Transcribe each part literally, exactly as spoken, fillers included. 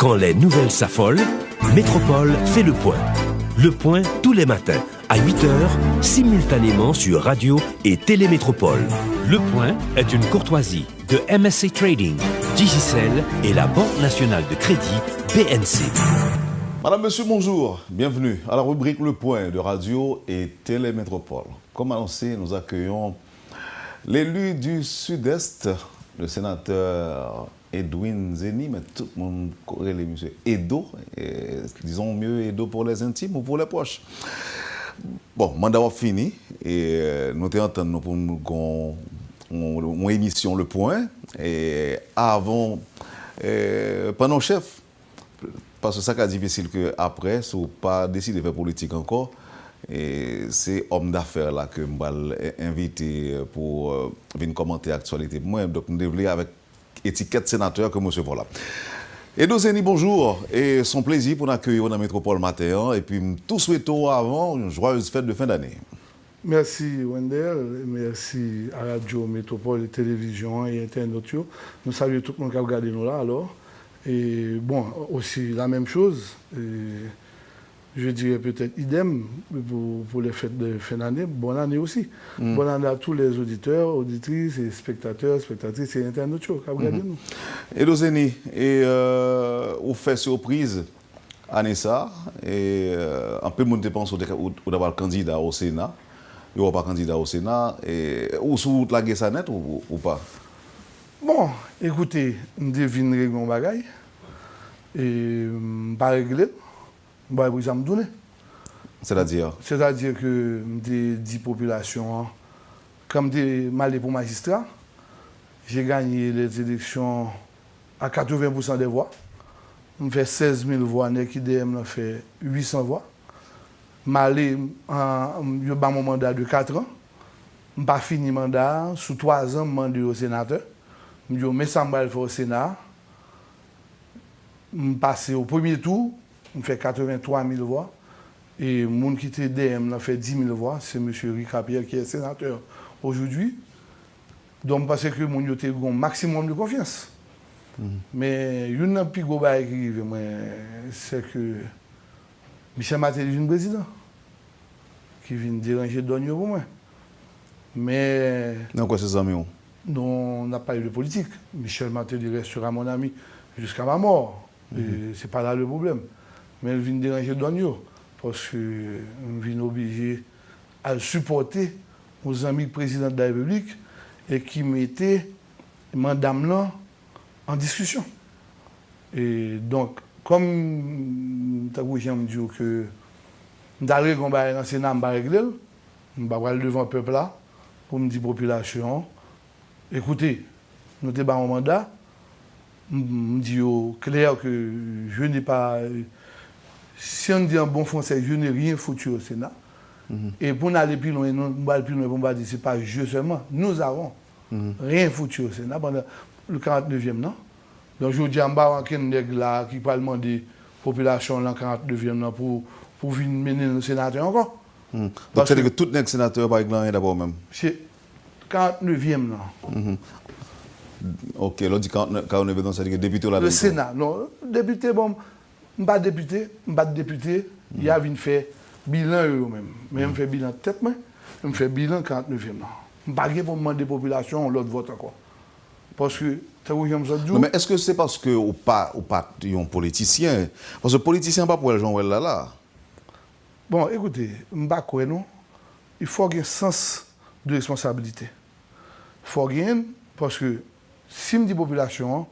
Quand les nouvelles s'affolent, Métropole fait le point. Le point tous les matins à huit heures, simultanément sur Radio et Télé Métropole. Le point est une courtoisie de M S C Trading, Digicel et la Banque Nationale de Crédit, B N C. Madame, Monsieur, bonjour. Bienvenue à la rubrique Le Point de Radio et Télé Métropole. Comme annoncé, nous accueillons l'élu du Sud-Est, le sénateur Edwin Zeny, men tout moun rele misye Edo, eh, disons mieux Edo pour les intimes ou pour les proches. Bon, manda w ap fini, e, eh, nou te antann nou pou nou gon yon, yon emisyon Le Point, e avan, eh, pandan w chèf, paske sa ka difisil ke apre, si w pa deside fè politik ankò, e se òm dafè la ke m pral e, envite pou, eh, vin kòmante aktyalite pou mwen. Donk, m te vle avèk etikèt senatè ke m resevwa la. Edo Zeny, bonjou. E se yon plezi pou n akeyi w nan Metwopòl maten an. Epi m tou swete w avan yon joyeuse fête de fin d'année. Mèsi, Wendell, e mèsi a Radyo Metwopòl e televizyon an e entènot yo. Nou salye tout moun k ap gade nou la, alò. E, bon, aussi, la même chose, e, je dirais peut-être idem pour, pour les fêtes de fin d'année. Bonne année aussi. Mm. Bonne année à tous les auditeurs, auditrices et spectateurs, spectatrices et internautes yo k ap gade nou. Edo Zeny, e, euh, ou fè sipriz ane sa, e, euh, anpil moun te panse ou te, ou, ou ta pral kandida o Sena. Yo wè w pa kandida o Sena, e, ou sou wout lage sa nèt ou, ou pa? Bon, ekoute, m te vin regle yon bagay, e m pa regle l. M pa regle sa m tounen. Sètadi? Sètadi ke m te di popilasyon an, kan m te, m ale pou majistra, j'ai gagné les élections à quatre-vingts pour cent des voix. M fè sèz mil vwa, nèg ki dèyè m nan fè uit san vwa. M ale, an, yo ban m yon manda de kat an. M pa fini manda a, sou twa zan, m mande yo senatè. M di yo, men sa m pral fè o Sena a. M pase o premye tou, m fè katreventwa mil vwa. E moun ki te dèyè m nan fè dis mil vwa, se mesye Ricard Pierre, qui est sénateur aujourd'hui. Donk, m panse ke moun yo te gen yon maksimòm de konfyans. Men, youn nan pi gwo bagay ki rive mwen, se ke Michel Martelly vin prezidan, ki vin deranje dòn yo pou mwen. Men... Nan kwè se zanmi w? Non, n ap pale de politik. Michel Martelly restera mon ami jusqu'à ma mort. E se pa la le problème. Men l vin deranje dòn yo, paske m vin oblije al sipòte yon zanmi prezidan de la Repiblik e ki mete manda m nan an diskisyon. E donk, kòm, tankou jan m di w ke m t al regle yon bagay nan Sena, m pa regle l, m pa pral devan pèp la pou m di popilasyon an, ekoute, nou te ba w yon manda, m, m di yo klè ke je n'ai pas, si on dit en bon français, je n'ai rien foutu au Sénat. E pou n ale pi lwen, nou, m pral pi lwen pou m pa di se pa je sèlman, nous avons rien foutu au Sénat pandan le karant nevyèm nan. Donk, jodi a, m pa wè ankenn nèg la ki pral mande popilasyon lan karant nevyèm nan pou, pou vin mennen l senatè ankò. Donk, sètadi ke tout nèg senatè yo pa regle anyen dapre w menm? Se karant nevyèm nan. Ok, lè w di karant nev, karant nev nan, sètadi ke depite w ladan tou? Le Sénat, non, depite, bon, m pa depite, m pa t depite, y a vin fè bilan yo, yo menm. Men m fè bilan tèt mwen, m fè bilan karant nevyèm nan. M pa gen pou m mande popilasyon yon lòt vòt ankò. Paske, tankou jan m sot di w... Non, men èske se paske ou pa, ou pa t yon politisyen? Paske politisyen an p ap wè l jan w wè l la la. Bon, ekoute, m pa kwè non. Il faut gen sans de responsabilité. Fò genyen l, paske si m di popilasyon an,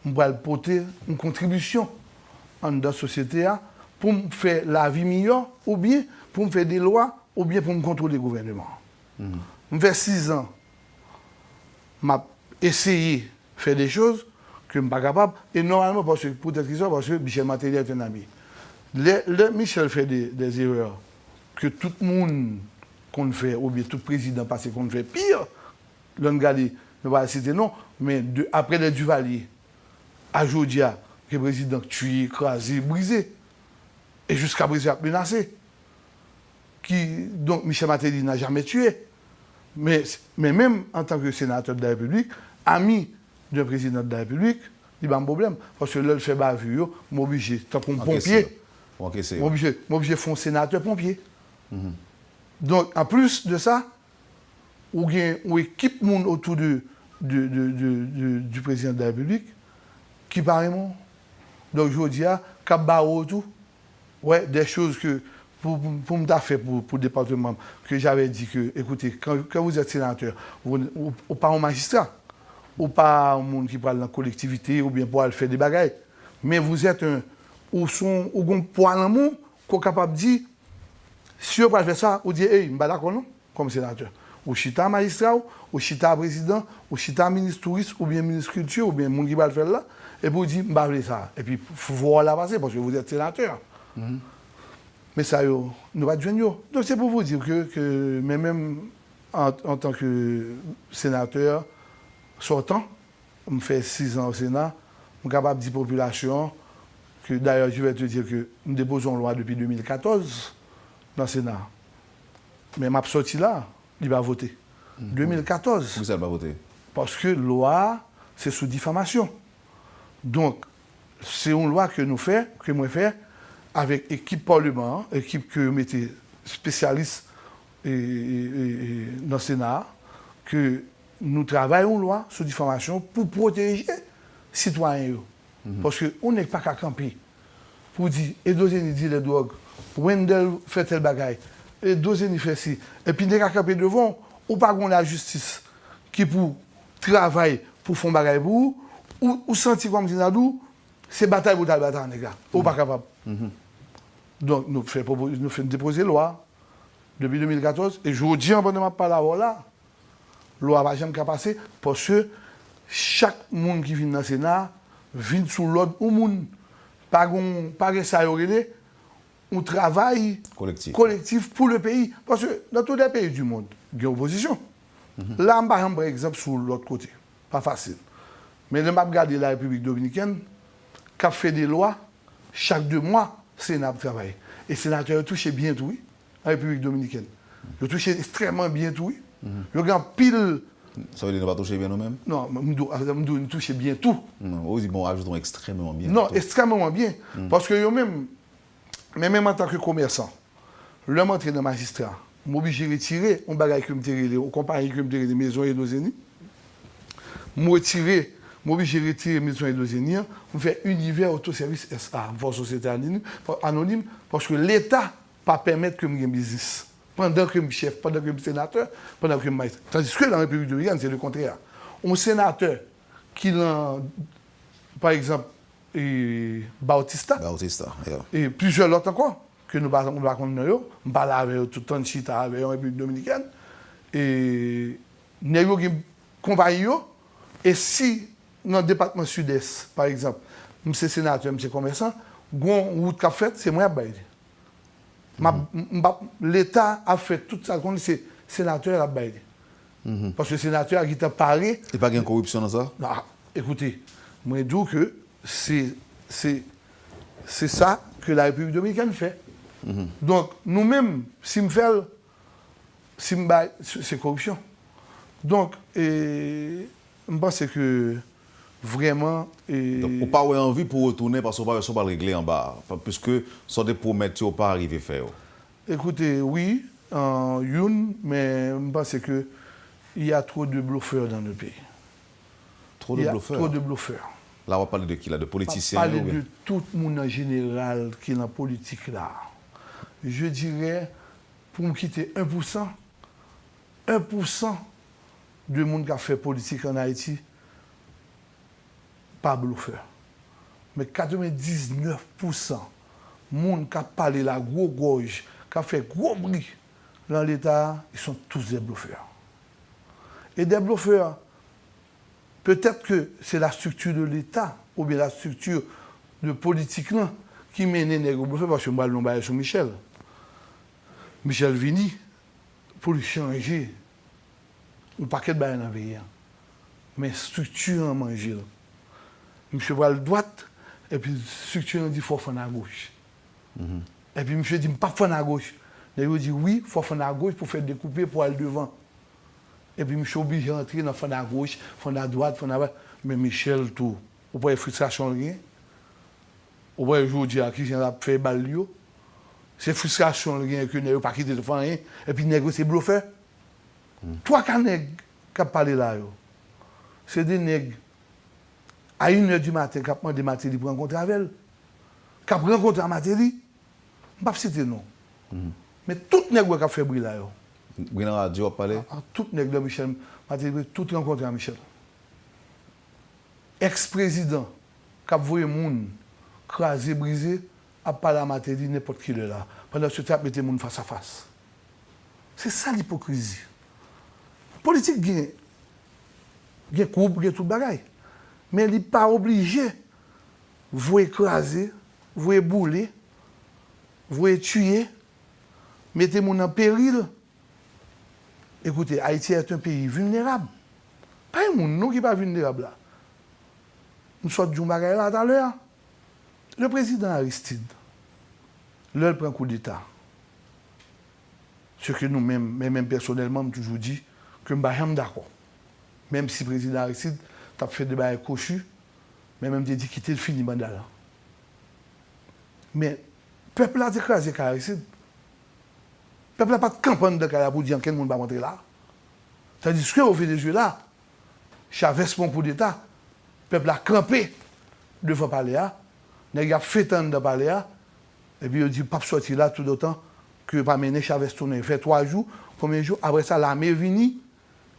m pral pote yon kontribisyon anndan sosyete a pou m fè lavi miyò oubyen pou m fè de lwa oubyen pou m kontwole gouvèneman an. M fè sis zan, m ap eseye fè de choz ke m pa kapab, e nòmalman, paske poutèt kisa? Paske Michel Martelly est un ami. Lè, lè Michel fè de, des erreurs ke tout moun konn fè, oubyen tout prezidan pase konn fè, pire, lè n gade, nou pa site non, men de, après les Duvalier, a jodi a, gen prezidan k tiye, kraze, brize, e jiskaprezan y ap menase. Qui, donc, Michel Martelly n'a jamais tué. Mais, mais même en tant que sénateur de la République, ami d'un président de la République, li ba m pwoblèm. Paske lè l fè bavi yo, m oblije, tankou yon ponpye, m oblije, m oblije fè yon senatè ponpye. Donk, an plis de sa, ou gen yon ekip moun otou de, de, de, de, de, du président de la République ki pa renmen w. Donk, jodi a, k ap ba w tou, ouais, des choses que, pou, pou, pou m ta fè pou, pou depatman m, que j'avais dit que, écoutez, quand, quand vous êtes sénateur, vous, ou, ou pa yon majistra, ou pa yon moun ki pral nan kolektivite, oubyen pou al fè de bagay. Men vous êtes un, ou son, ou gon pwa nan men w, ke w kapab di, si yo pral fè sa, ou di, ey, m pa dakò non, kòm senatè. Ou chita majistra w, ou chita prezidan, ou chita minis touris, oubyen minis kilti, oubyen moun ki pral fè l la, epi ou di, m pa vle sa. Epi, vwa w la pase, paske vous êtes sénateur. Men sa yo, nou pa t jwenn yo. Donk, se pou vous dire que, que, men menm an, an tan ke senatè sòtan, m fè sizan o Sena, m kapab di popilasyon an ke, dayè, je vais te dire que m depoze yon lwa depi de mil katòz nan Sena. Men m ap sòti la, li pa vote. De mil katòz. Poukisa l pa vote? Paske lwa a, se sou difamasyon. Donk, se yon lwa ke nou fè, ke mwen fè, avèk ekip palman an, ekip ke yo mete espesyalis e, e, e, e, nan Sena a, ke nou travay yon lwa sou difamasyon pou pwoteje sitwayen yo. Paske yon nèg pa ka kanpe pou di, Edozeni dilè dwòg, Wendell fè tèl bagay, Edozeni fè si. Epi nèg la kanpe devan w, ou pa gon lajistis ki pou travay pou fè yon bagay pou ou, ou, ou santi kòmsi nan dou, se batay pou w t al batay nèg la. Ou pa kapab. Donk, nou fè pwopo-, nou fè depoze lwa depi de mil katòz, e jodi an, pandan m ap pale avè w la, lwa pa janm ka pase, paske chak moun ki vin nan Sena vin sou lòd yon moun. Pa gon, pa gen sa yo rele yon travay kolektif, kolektif pou le peyi. Paske dans tous les pays du monde, gen opozisyon. La, m pa janm pran egzanp sou lòt kote. Pa fasil. Men lè m ap gade la Repiblik Dominikèn, k ap fè de lwa, chak de mwa, Sena ap travay. E senatè yo touche byen tou, wi, an Repiblik Dominikèn. Yo touche ekstrèmman byen tou, wi. Yo gen anpil. Sa vle di nou pa touche byen nou menm? Non, m di, m di nou touche byen tou. Non, ou di, bon, ajoute yon ekstrèmman byen. Non, tou. Ekstrèmman byen. Paske yo menm, men menm antanke komèsan, lè m antre nan majistra, m oblije retire yon bagay ke m te rele, yon konpayi ke m te rele Maison Edozeni. M retire, m oblije retire Maison Edozeni an, m fè Univers Auto Service S A, m fè yon sosyete anonim, anonim, paske Leta pa pèmèt ke m gen biznis. Pandan ke m chèf, pandan ke m senatè, pandan ke m majistra. Tandiske nan Repiblik Dominikèn, se le kontrè. Yon senatè ki nan, pa egzanp, e, Bautista. Bautista, yeah. E plizyè lòt ankò, ke nou pa, nou pa konn non yo. M pale avè yo toutan, m chita avè yo an Repiblik Dominikèn. E nèg yo gen konpayi yo. E si nan depatman Sidès, pa egzanp, m se senatè, m se komèsan, gon wout k ap fèt, se mwen y ap bay li. M ap, m, m p ap, Leta ap fè tout sa l konn, se senatè a l ap bay li. Paske senatè a gentan pare. E pa gen koripsyon nan sa? Non, ekoute, mwen di w ke se, se, se sa ke la Repiblik Dominikèn fè. Donk, nou menm, si m fè l, si m bay, se, se koripsyon. Donk, e, m panse ke vrèman, e, donk, ou pa wè anvi pou retounen paske ou pa wè sa w pral regle anba a. Pa, piske sa w te pwomèt yo, ou pa rive fè yo. Écoutez, wi, euh, youn, men m panse ke il y a trop de bluffeurs dans le pays. Trop de bluffeurs. Il y a trop de bluffeurs. La, w ap pale de ki la? De politisyen yo oubyen? M ap pale de tout moun an jeneral ki nan politik la. Je dirais, pou m kite en pou san, en pou san de moun k ap fè politik ann Ayiti, pa blofè. Men katrevendiznèf pou san moun k ap pale la gwo gòj, k ap fè gwo bri nan Leta a, ils sont tous des bluffeurs. Et des bluffeurs, peut-être que c'est la structure de l'État oubyen la structure de politik lan ki mennen nèg yo blofè, paske m pral di yon bagay sou Michel. Michel vini pou l chanje yon pakèt bagay nan peyi a. Men estrikti an manje l. Misye pral dwat, epi estrikti an di fò w fann agoch. Epi misye di, "M p ap fann agoch." Nèg yo di, "Wi, fò w fann agoch pou w fè dekoupe pou w al devan." Epi misye oblije antre nan fann agoch, fann adwat, fann adwat. Men Michel tou, Ou wè fristrasyon l gen? Ou wè jodi a kijan l ap fè bal li yo? Se fristrasyon l gen ke nèg yo pa kite l fè anyen, epi nèg yo se blofè. Twa ka nèg k ap pale la yo, se de nèg a inè di maten k ap mande Martelly pou rankontre avè l, k ap rankontre a Martelly. M p ap site non. Men tout nèg wè k ap fè bri la yo. Bri nan radyo w ap pale? A, tout nèg nan Michel Martelly, tout rankontre a Michel. Èks prezidan k ap voye moun kraze, brize, ap pale a Martelly nenpòt ki lè la. Pandan se tan, y ap mete moun fas a fas. Se sa lipokrizi. Politik gen, gen koub, gen tout bagay. Men li pa oblije voye kraze, voye boule, voye tiye, mete moun an peril. Écoutez, Haïti est un pays vulnérable. Pa gen moun non ki pa vilnerab la. M sot di yon bagay la talè a. Le président Aristide, lè l pran koudeta, se ke nou menm, men menm pèsonèlman, m toujou di ke m pa janm dakò. Menm si prezidan Aristide t ap fè de bagay kochi, men menm te di kite l fini manda l. Men pèp la te kraze kay Aristide. Pèp la pa t kanpe anndan kay la pou di ankenn moun pa rantre la. Tandiske o Venezuela, Chavez pran koudeta, pèp la kanpe devan palè a, nèg y ap fete anndan palè a, epi yo di p ap sòti la toutotan ke yo pa mennen Chavez tounen. Fè twa jou, konbyen jou, apre sa lame vini,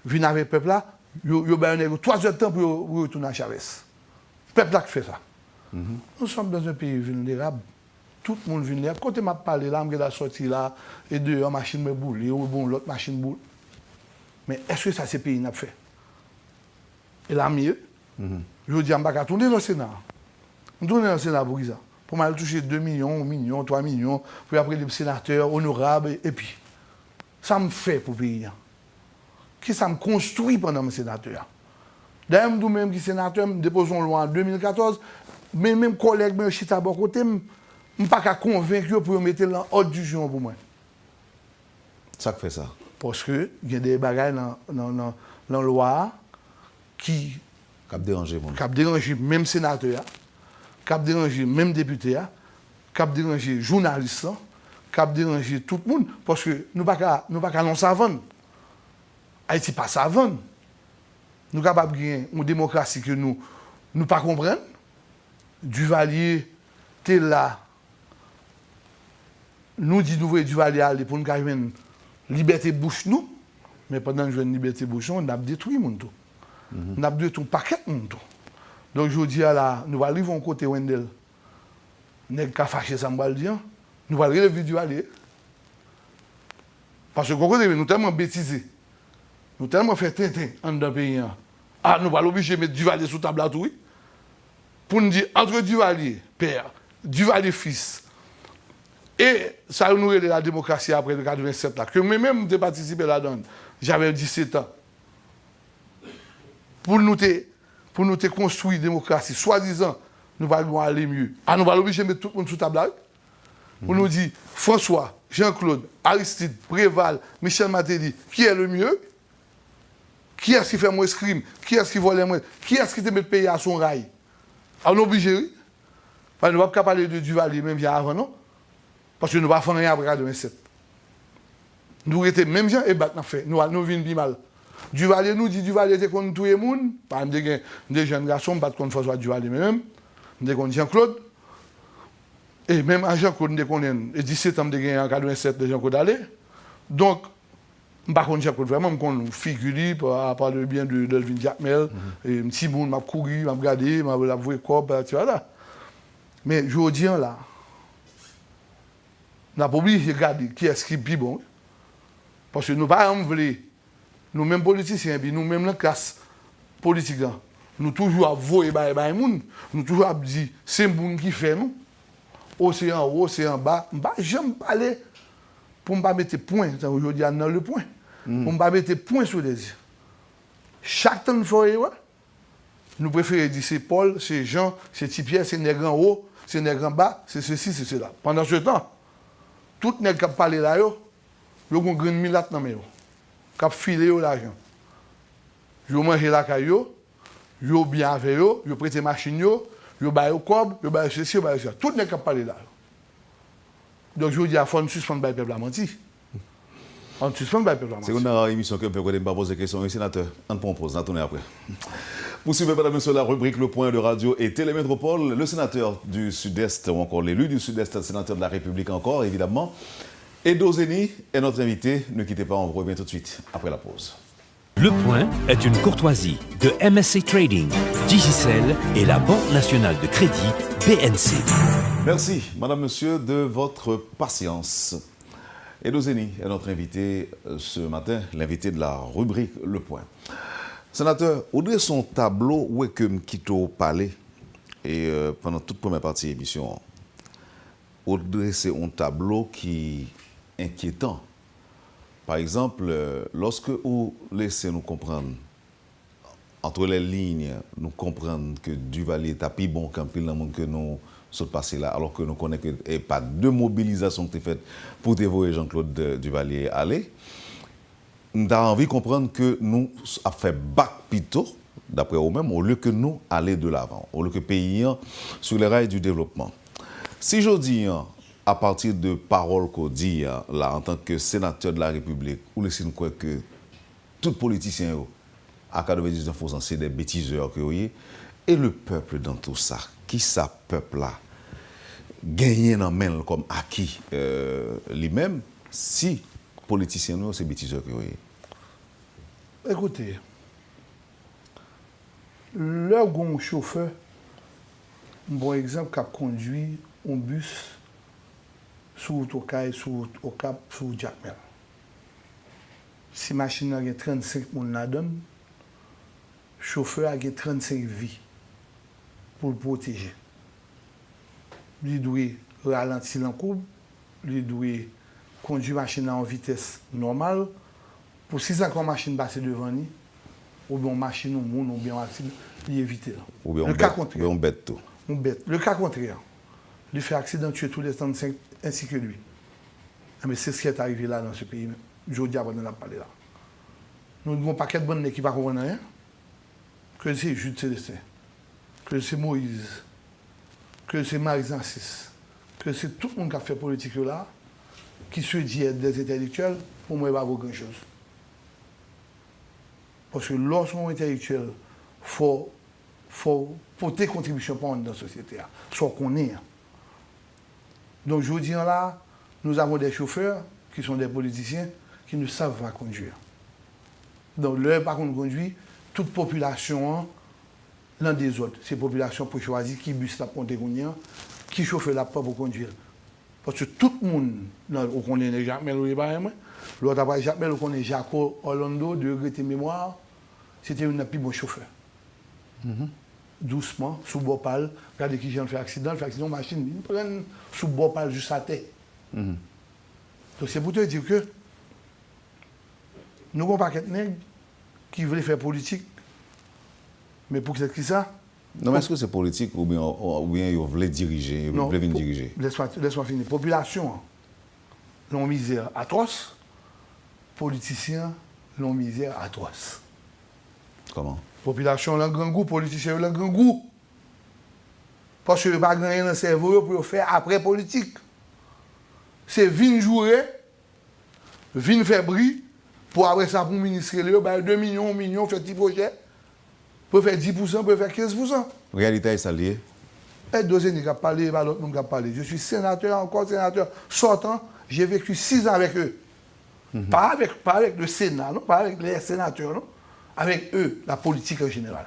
vin avèk pèp la, yo, yo bay nèg yo twa zè tan pou yo, pou yo tounen a Chavez. Pèp la k fè sa. Nous sommes dans un pays vulnérable. Tout moun vilnerab. Kote m ap pale la, m gentan sòti la, e deyò machin mwen boule, ou bon lòt machin boule. Men èske sa se peyi n ap fè? E la m ye. Jodi a m pa ka tounen nan Sena. M tounen nan Sena pou kisa? Pou m al touche de milyon, yon milyon, twa milyon, pou y ap rele m senatè, onorab, epi sa m fè pou peyi a? Kisa m konstwi pandan m senatè a? Dayè m di w menm ki senatè, m depoze yon lwa an de mil katòz, men menm kòlèg mwen yo chita bò kote m, m pa ka konvenk yo pou yo mete l nan òd di jou an pou mwen. Sa k fè sa? Paske gen de bagay nan, nan, nan, nan lwa a ki k ap deranje moun, k ap deranje menm senatè a, k ap deranje menm depite a, k ap deranje jounalis lan, k ap deranje tout moun, paske nou pa ka, nou pa ka nan savann. Ayiti pa savann. Nou kapab gen yon demokrasi ke nou, nou pa konprann. Duvalier te la, nou di nou voye Duvalier ale pou n ka jwenn libète bouch nou, men pandan n jwenn libète bouch nou, n ap detwi moun tou. N ap detwi yon pakèt moun tou. Donk, jodi a la, nou pral rive yon kote, Wendell, nèg ka fache sa m pral di an, nou pral rele Vivi Duvalier. Paske gon kote, nou tèlman betize, nou tèlman fè tenten anndan peyi an. A, nou pral oblije met Duvalier sou tab la tou, wi. Pou n di, entre Duvalier père, Duvalier fils, e sa yo nou rele la demokrasi apre de katrevennsèt la, ke mwen menm m te patisipe ladan l, j'avais dix-sept ans. Pou nou te, pou nou te konstwi demokrasi, swadizan, nou pral gen yon ale mye. A, nou pral oblije met tout moun sou tab la, wi. Pou nou di, François, Jean-Claude, Aristide, Préval, Michel Martelly, qui est le mieux? Kiyès ki fè mwens krim? Kiyès ki vòlè mwens? Kiyès ki te met peyi a sou yon ray? A, nou oblije, wi. Paske nou p ap ka pale de Duvalier menm jan avan, non. Paske nou pa fè anyen apre katrevennsèt. Nou rete menm jan e bak n ap fè. Nou, nou vin pi mal. Duvalier, nou di Duvalier te konn touye moun. Pa, m te gen de jèn gason, m pa t konn François Duvalier menm. M te konn Jean-Claude. E menm a Jean-Claude, m te konnen l. E disèt an m te genyen an katrevennsèt lè Jean-Claude ale. Donk, m pa konn Jean-Claude vrèman, m konn figi li pa, pa le byen de Delvin Jakmèl. E m timoun, m ap kouri, m ap gade, m ap, l ap voye kòb, patati patata. Men jodi an la, n ap oblije gade kiyès ki pi bon, wi. Paske nou pa janm vle, nou menm politisyen, epi nou menm nan klas politik lan, nou toujou ap voye bagay bay moun, nou toujou ap di se moun ki fè nou. O se anwo, o se anba. M pa janm pale pou m pa mete pwen, tankou jodi a nan le pwen. Pou m pa mete pwen sou les i. Chak tan n fè yon erè, nou prefere di se Pòl, se Jan, se Ti Pyè, se nèg anwo, se nèg anba, se sesi, se sela. Pandan se tan, tout nèg k ap pale la yo, yo gon grenn milat nan men yo, k ap file yo lajan. Yo manje lakay yo, Yo byen avè yo, yo prete machin yo, yo ba yo kòb, yo ba yo sesi, yo ba yo sa. Tout nèg k ap pale la. Donk, jodi a, fò n sispann bay pèp la manti. Ann sispann bay pèp la manti. Se youn nan ra emisyon ke m fè kote m pa poze kesyon. Wi, senatè, ann pran yon poz, n a tounen apre. Vous suivez, mesdames, messieurs, la rubrique Le Point de Radio et Télé Métropole. Le sénateur du Sud-Est ou encore l'élu du Sud-Est, sénateur de la République encore, évidemment. Edo Zeni est notre invité. Ne quittez pas, on vous revient tout de suite après la pause. Le Point est une courtoisie de M S C Trading, Digicel et la Banque Nationale de Crédit, B N C. Merci, madame, monsieur, de votre patience. Edo Zeni est notre invité, euh, ce matin, l'invité de la rubrique Le Point. Senatè, ou drese yon tablo, ou wè ke m kite w pale, e, euh, pandan tout premyè pati emisyon an. Ou drese yon tablo ki enkyetan. Pa egzanp, euh, lòske ou lese nou konprann, entre les lignes, nou konprann ke Duvalier ta pi bon ke anpil nan moun ke nou sot pase la, alò ke nou konnen ke e pa de mobilizasyon ki te fèt pou te voye Jean-Claude, euh, Duvalier ale. M ta anvi konprann ke nou ap fè bak pito, daprè ou menm, olye ke nou ale de lavan, olye ke peyi an sur les rails du développement. Si jodi an, a pati de pawòl ke w di a la, antanke senatè de la Repiblik, ou lese n kwè ke tout politisyen yo, a katrevendiznèf pousan, se de betizè ke yo ye. E le peuple dans tout ça? Kisa pèp la genyen nan men l kòm aki, euh, li menm, si politisyen nou yo se betizè ke yo ye? Ekoute, lè w gen yon chofè, m pran yon egzanp, k ap kondui yon bis sou wout Okay, sou wout Okap, sou wout Jakmèl. Si machin nan gen trannsenk moun ladan l, chofè a gen trannsenk vi pou l pwoteje. Li dwe ralanti lan koub, li dwe kondui machin nan a yon vitès nòmal, pou si sa gen yon machin pase devan li, oubyen yon machin, yon moun, oubyen yon aksidan, li evite l. Oubyen yon bèt, oubyen yon bèt tou. Yon bèt. Le ka kontrè, li fè aksidan, tye tou le trannsenk, ainsi que lui. Enben, se sa ki rive la nan se peyi, jodi a, pandan n ap pale la. Nou gen yon pakèt bann nèg ki pa konprann anyen, ke se Jude Célestin, ke se Moïse, ke se Marie Narcisse, ke se tout moun k ap fè politik yo la, qui se dit être des intellectuels, pou mwen, yo pa vo gran choz. Paske lè w se yon entèlektyèl, fò, fò w pote kontribisyon pa w anndan sosyete a, sa w konnen an. Donk, jodi an la, nous avons des chauffeurs qui sont des politiciens qui ne savent pas conduire. Donk, lè yo pa konn kondui, tout popilasyon an nan dezòd. Se popilasyon pou chwazi ki bis l ap monte kounye a, ki chofè l ap pran pou kondui l. Paske tout moun, nan, ou konnen nèg Jakmèl ou ye parèy mwen, lè w t ap al Jakmèl, ou konnen Jaco Orlando, de regrete memwa, se te youn nan pi bon chofè. Dousman, sou bò pa l, gade kijan l fè aksidan, l fè aksidan yon machin, li pran l sou bò pa l jis atè. Donk, se pou te di ke nou gen yon pakèt nèg ki vle fè politik, men pou kisa? Non, men èske se politik oubyen, oubyen yo vle dirije, yo vle vin dirije? Non, lès mwen, lès mwen fini. Popilasyon an nan yon mizè atwòs, politisyen an nan yon mizè atwòs. Kòman? Popilasyon an nan grangou, politisyen yo nan grangou. Paske yo pa gen anyen nan sèvo yo pou yo fè apre politik. Se vin joure, vin fè bri, pou apre sa pou minis rele yo, ba yo de milyon, yon milyon, fè ti pwojè, pou yo fè dis pousan, pou yo fè kenz pousan. Reyalite a, e sa l ye. Edo Zeni k ap pale, e pa lòt moun k ap pale. Je suis sénateur, encore sénateur sortant, j'ai vécu six ans avec eux. Pas avec, pas avec le Sénat, non, pas avec les sénateurs, non, avec eux, la politique en général.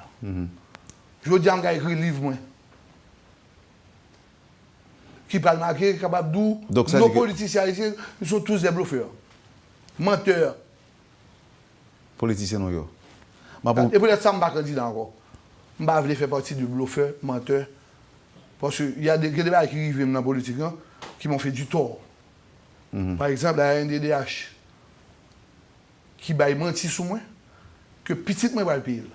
Jodi a, m ka ekri liv mwen. Ki pral make, kapab di w, nos politiciens haïtiens, ils sont tous des bluffeurs. Mantè. Politisyen nou yo. E poutèt sa, m pa kandida ankò. M pa vle fè pati de blofè, mantè. Paske y a de, gen de bagay ki rive m nan politik lan, qui m'ont fait du tort. Pa egzanp, la R N D D H, ki bay manti sou mwen, ke pitit mwen pral peye l.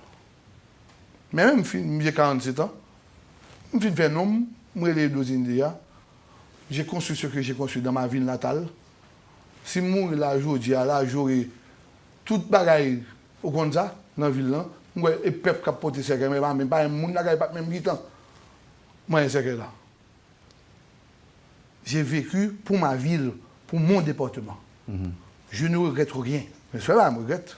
Men menm m fin, m gen karannset an, m fin fè non m, m rele Edo Zeni deja. J'ai construit ce que j'ai construit dans ma ville natale. Si m mouri la jodi a la, j'aurai tout bagay, ou konn sa, nan vil lan, M wè e pèp k ap pote sèkèy, men pa menm, pa menm moun lakay, pa menm mitan. Mwen, sèkèy la. J'ai vécu pour ma ville, pour mon département. Je ne regrette rien. Men sèl bagay m regrèt,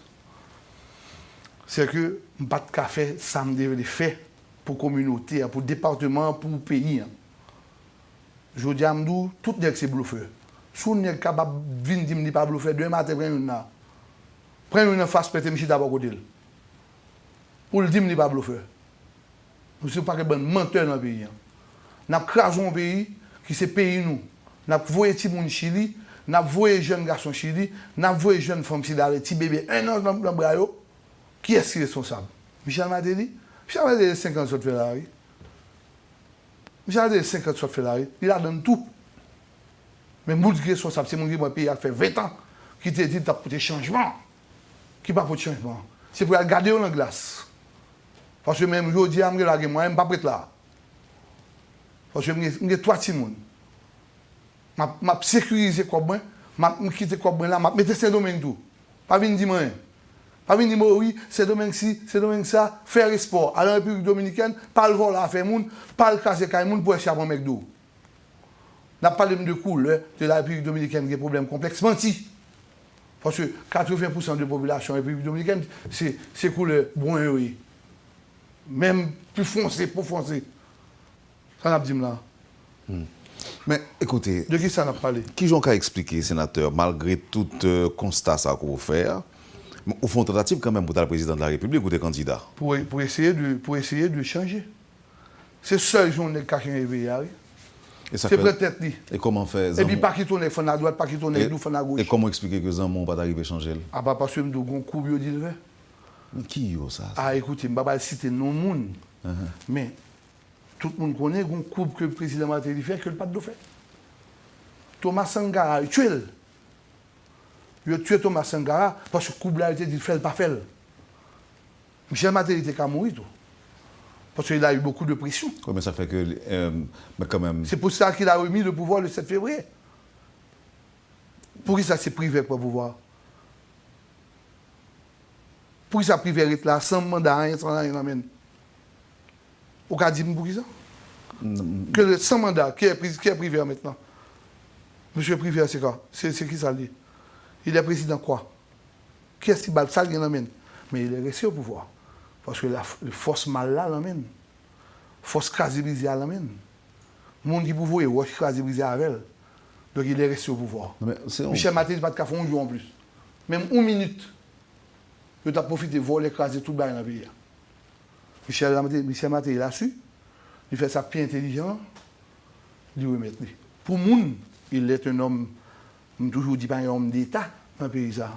se ke m pa t ka fè sa m te vle fè pou kominote a, pou depatman an, pou peyi an. Jodi a, m di w, tout nèg se blofè. Si yon nèg kapab vin di m li pa blofè, demen maten pran youn la. Pran youn anfas, mete m chita bò kote l. Pou l di m li pa blofè. Nou se yon pakèt bann mantè nan peyi an. N ap kraze yon peyi ki se peyi nou. N ap voye timoun Chili, n ap voye jèn gason Chili, n ap voye jèn fanm Chili avèk ti bebe en an nan, nan bra yo. Kiyès ki responsab? Michel Martelly? Michel Martelly se senkant sòt fè la, wi. Michel Martelly se senkant sòt fè la, wi. Li ladan l tou. Men moun ki responsab, se moun ki pran peyi a fè ven tan, ki te di l t ap pote chanjman, ki pa pote chanjman. Se pou y al gade yo nan glas. Paske menm jodi a, m gen lwa gen mwayen, m p ap ret la. Paske m gen, m gen twa timoun. M ap, m ap sekirize kòb mwen, m ap, m kite kòb mwen la, m ap mete Sendomeng tou. Pa vin di m anyen. Pa vin di m, o wi, Sendomeng si, Sendomeng sa, fè espò, al an Repiblik Dominikèn, pa al vòlò afè moun, pa al kraze kay moun pou wè si y ap anmègde w. N ap pale m de koulè, de la Repiblik Dominikèn gen pwoblèm konplèks, manti. Paske katreven pousan de popilasyon Repiblik Dominikèn, se, se koulè bren yo ye. Menm pi fonse, po fonse. Sa n ap di m la? Men, ekoute, De ki sa n ap pale? Kijan w ka eksplike, senatè, malgre tout euh, konsta sa ke w fè a, men ou fè yon tantativ kanmenm pou w t al prezidan de la repiblik, ou te kandida? Pou, pou eseye de, pou eseye de chanje. Se sèl jan yon nèg ka chanje peyi a, wi. E sa Se fè- pran tèt li. E kòman fè Epi zanmi pa kite yon nèg fann adwat, pa kite yon nèg e, dou fann e agoch. Kòman w eksplike ke zanmi w pa t arive chanje l? Apa paske m di w gon koub yo di l fè. Men ki yo sa? A, ekoute, m pa pral site non moun. Men, tout moun konnen gon koub ke prezidan Martelly fè ke l pa t dwe fè. Thomas Sankara, yo tye l. Yo tye Thomas Sankara paske koub la yo te di l fè l pa fè l. Michel Martelly te ka mouri tou. Paske il a eu beaucoup de pression. Wi, men sa fè ke, euh, men kanmenm, C'est pour ça qu'il a remis le pouvoir le sept février. Poukisa se Privè k pran pouvwa a? Poukisa Privè ret la san manda, anyen, san anyen nan men l? Ou ka di m poukisa? Ke le, san manda, ki è Pri- ki è Privè mentnan? Mesye Privè se ka, se, se kisa l ye? Il est président quoi? Kiyès ki ba l sa l gen nan men l? Men il est resté au pouvoir. Paske la, fòs mal la nan men l. Fòs kraze brize a nan men l. Moun ki pou voye wòch kraze brize avè l. Donk, il est resté au pouvoir. Non, men se yon- Michel Martelly pa t ka fè yon jou anplis. Menm yon minit. Yo t ap pwofite vòlè kraze tout bagay nan peyi a. Michel Martelly, Michel Martelly la su, li fè sa k pi entelijan an, li remèt li. Pou moun, il est un homme, m toujou di pa gen homme d'État nan peyi sa.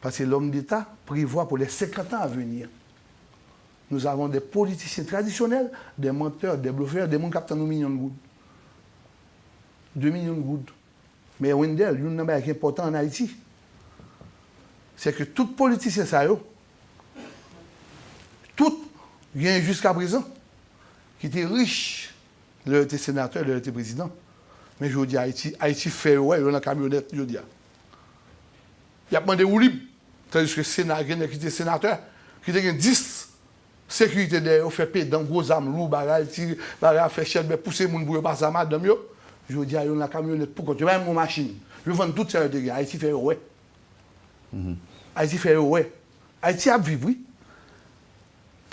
Paske l'homme d'État prévoit pour les cinquante ans à venir. Nous avons des politiciens traditionnels, des menteurs, des bluffeurs, des moun k ap tann yon milyon goud. De milyon goud. Men Wendell, youn nan bagay ki enpòtan ann Ayiti, se ke tout politisyen sa yo, tout, gen jiskaprezan, ki te rich, lè yo te senatè, lè yo te prezidan. Men jodi a, Ayiti, Ayiti fè yo wè, yo nan kamyonèt jodi a. Y ap mande woulib. Tandiske Sena, gen nèg ki te senatè, ki te gen dis sekirite dèyè yo, fè pedan, gwo zam lou, bagay, ti bagay, fè chèlbè, pouse moun pou yo pase a madanm yo. Jodi a, yo nan kamyonèt pou kont yo, pa menm gon machin. Yo vann tout sa yo te gen. Ayiti fè yo wè. Ayiti fè yo wè. Ayiti ap viv, wi.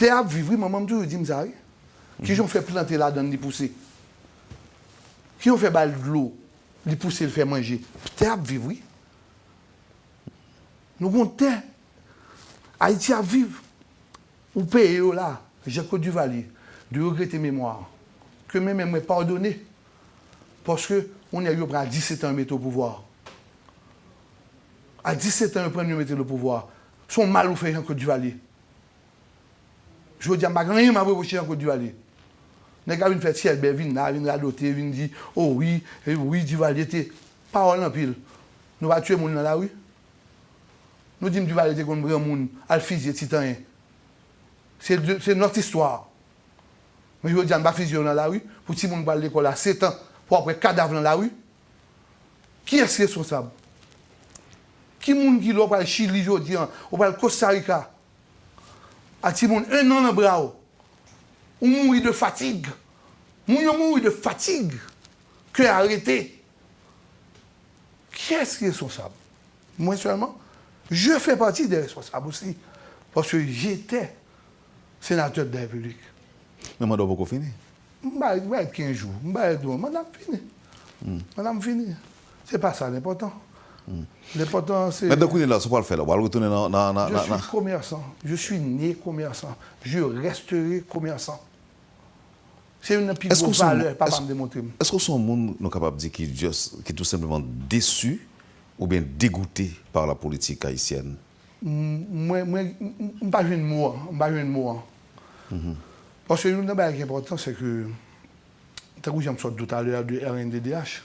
Tè ap viv, wi, manman m toujou di m sa, wi. Kijan w fè plante ladann li pouse? Kijan w fè ba l dlo, li pouse, l fè manje? Tè ap viv, wi. Nou gon tè. Ayiti ap viv. Ou peye yo la, Jean-Claude Duvalier, de regrete memwa. Ke men men mwen padone. Paske yon nèg yo pran a disèt an yo mete o pouvwa. A disèt an yo pran l yo mete l o pouvwa. Se yon mal ou fè Jean-Claude Duvalier. Jodi a m pa gen anyen m ap repwoche Jean-Claude Duvalier. Nèg la vin fè chèlbè, vin la, vin radote, vin di, o wi, e wi, Duvalier te. Pawòl anpil. Nou pa tiye moun nan lari. Nou di m Duvalier te konn pran moun, al fizye Titanyen. Se de- se nòt istwa. Men jodi a n pa fizye yo nan lari, pou timoun pral lekòl a sèt an, pou w ap wè kadav nan lari. Kiyès ki responsab? Ki moun ki lè w pral Chili jodi a, ou pral Costa Rica, A timoun en an nan bra w. Ou mouri de fatig. Moun yo mouri de fatig. Kè a rete. Qui est responsable? Moi seulement. Je fais partie des responsables aussi. Parce que j'étais sénateur de la République. Men manda w poko fini. M bay, m bay kenz jou, m bay dwa, manda m fini. Manda m fini. Se pa sa l enpòtan. L enpòtan se. Men dan kounye la, sa w pral fè la, w pral retounen nan, nan, nan, Je nan, nan. Suis commerçant. Je suis né commerçant. Je resterai commerçant. Se youn nan pi Èske gwo w se yon valè moun, papa èske, m te montre m. èske w se yon moun nou kapab di ki just, ki tou senpleman desi oubyen degoute par la politique haïtienne? M- Mwen, mwen, m- m pa jwenn mo an, m pa jwenn mo an. Paske youn nan bagay ki enpòtan, se ke, tankou jan m sot di w talè a de R N D D H,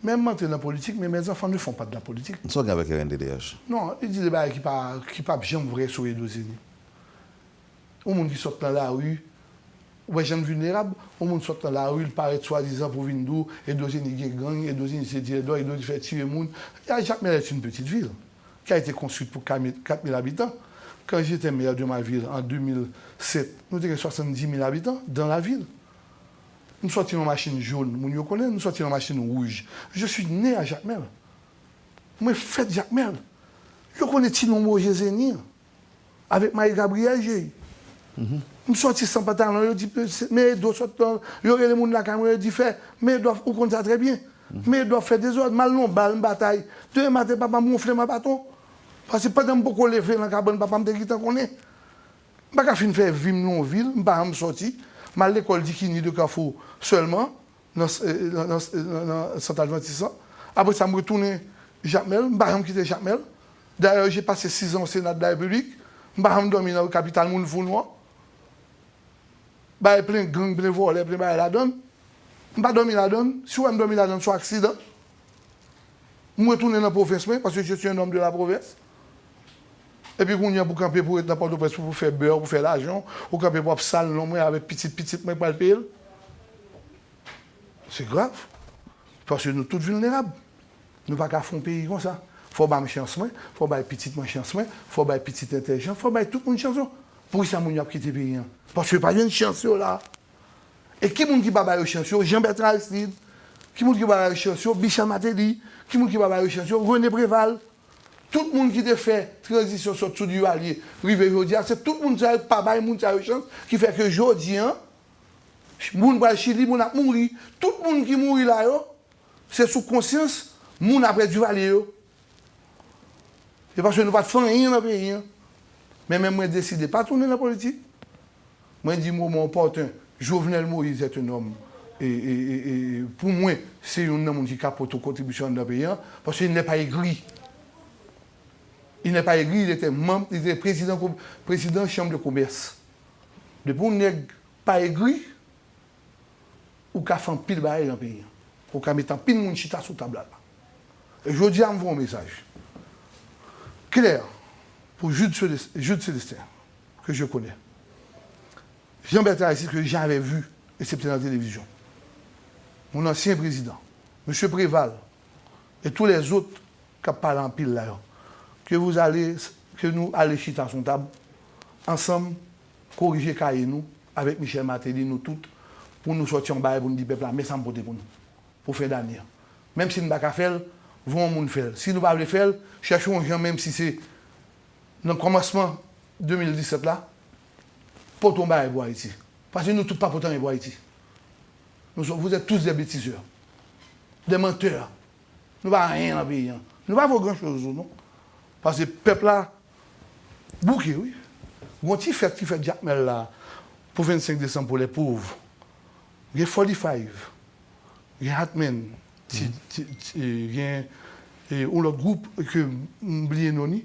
men m antre nan politik, men mes enfants ne font pas de la politique. Sa w gen avèk R N D D H? Non, li di de bagay ki pa, ki p ap janm vrè sou Edozeni. Yon moun ki sot nan lari, ou wè jan l vilnerab, yon moun sot nan lari, l parèt swadizan pou vin di w, Edozeni gen gang, Edozeni se dilè dwòg, Edozeni fè tiye moun. Jakmèl est une petite ville qui a été construite pour quatre mille habitants. Quand j'étais maire de ma ville en deux mille sept, nou te gen soixante-dix mille habitants dans la ville. M soti nan machin jòn, moun yo konnen, m soti nan machin wouj. Je suis né à Jakmèl. Mwen fèt Jakmèl. Yo konnen ti non Roger Zeni an. Avèk Marie Gabrielle, Jay. M soti san pantalon, yo di, men Edo sot nan, yo rele moun lakay mwen, yo di fè, men Edo, ou konn sa trè byen. Men Edo ap fè dezòd, m al nan bal, m batay. Demen maten, papa m wonfle m a baton. Paske pandan m poko leve nan kabann papa m te gentan konnen. M pa ka fin fè vi m nan yon vil, m pa janm soti. M al lekòl Dikini de Kafou sèlman, nan, nan, nan, nan, nan sant advantis lan. Apre sa, m retounen Jakmèl, m pa janm kite Jakmèl. Dayè, j'ai passé six ans au Sénat de la République. M pa janm dòmi nan kapital moun fou nou an. Bagay plen gang, plen vòlè, plen bagay ladann. M pa dòmi ladann. Si w wè m dòmi ladann, se yon aksidan. M retounen nan pwovens mwen, paske je suis un homme de la province. Epi kounye a pou kanpe pou ret nan Pòtoprens pou fè bè, pou fè lajan, ou kanpe pou ap sal non mwen avèk pitit pitit mwen k pral peye l. Se grav. Paske nou tout vilnerab. Nou pa ka fè yon peyi konsa. Fò w ba m chans mwen, fò w bay pitit mwen chans mwen, fò w bay pitit entèlijan, fò w bay tout moun chans yo. Poukisa moun yo ap kite peyi an? Paske yo pa jwenn chans yo la. E ki moun ki pa ba yo chans yo? Jean Bertrand Aristide. Ki moun ki pa ba yo chans yo? Michel Martelly. Ki moun ki pa ba yo chans yo? René Préval. Tout moun ki te fè tranzisyon sot sou Duvalier rive jodi a, se tout moun sa yo pa bay moun sa yo chans ki fè ke jodi an, moun pral Chili, moun ap mouri. Tout moun ki mouri la yo, se sou konsyans moun apre Duvalier yo. Se paske nou pa t fè anyen nan peyi an. Men menm mwen deside pa tounen nan politik. Mwen di moman opòten, Jovenel Moïse est un homme. E, e, e, e, pou mwen, se youn nan moun ki ka pote kontribisyon anndan peyi an, paske il n'est pas aigri. Il n'est pas aigri, il était membre, il était président, président chambre de commerce. Depi yon nèg pa egri, ou ka fè anpil bagay nan peyi an. Ou ka mete anpil moun chita sou tab la. E jodi a, m voye yon mesaj klè pou Jude Célestin, Jude Célestin, que je connais. Jean Bertrand Aristide, que j'ai jamais vu, excepté dans la télévision. Mon ancien président, M. Préval, et tous les autres k ap pale anpil la yo. Ke vous allez, ke nou ale chita sou yon tab ansanm, korije kaye nou avèk Michel Martelly, nou tout, pou nou sòti yon bagay pou nou di pèp la, men sa m pote pou nou, pou fen dane an. Menm si n pa ka fè l, voye yon moun fè l. Si nou pa vle fè l, chèche yon jan, menm si se nan kòmansman de mil disèt la, pote yon bagay pou Ayiti. Paske nou tout pa pote anyen pou Ayiti. Nous sommes, vous êtes tous des bêtiseurs, des menteurs. Nou pa anyen nan peyi an. Nou pa vo gran choz, non. Paske pèp la bouke, wi. Gon ti fèt ki fèt Jakmèl la pou vennsenk desanm pou lè pov. Gen forty five, gen Hatman, ti, ti, ti, gen e, yon lòt gwoup ke m bliye non li,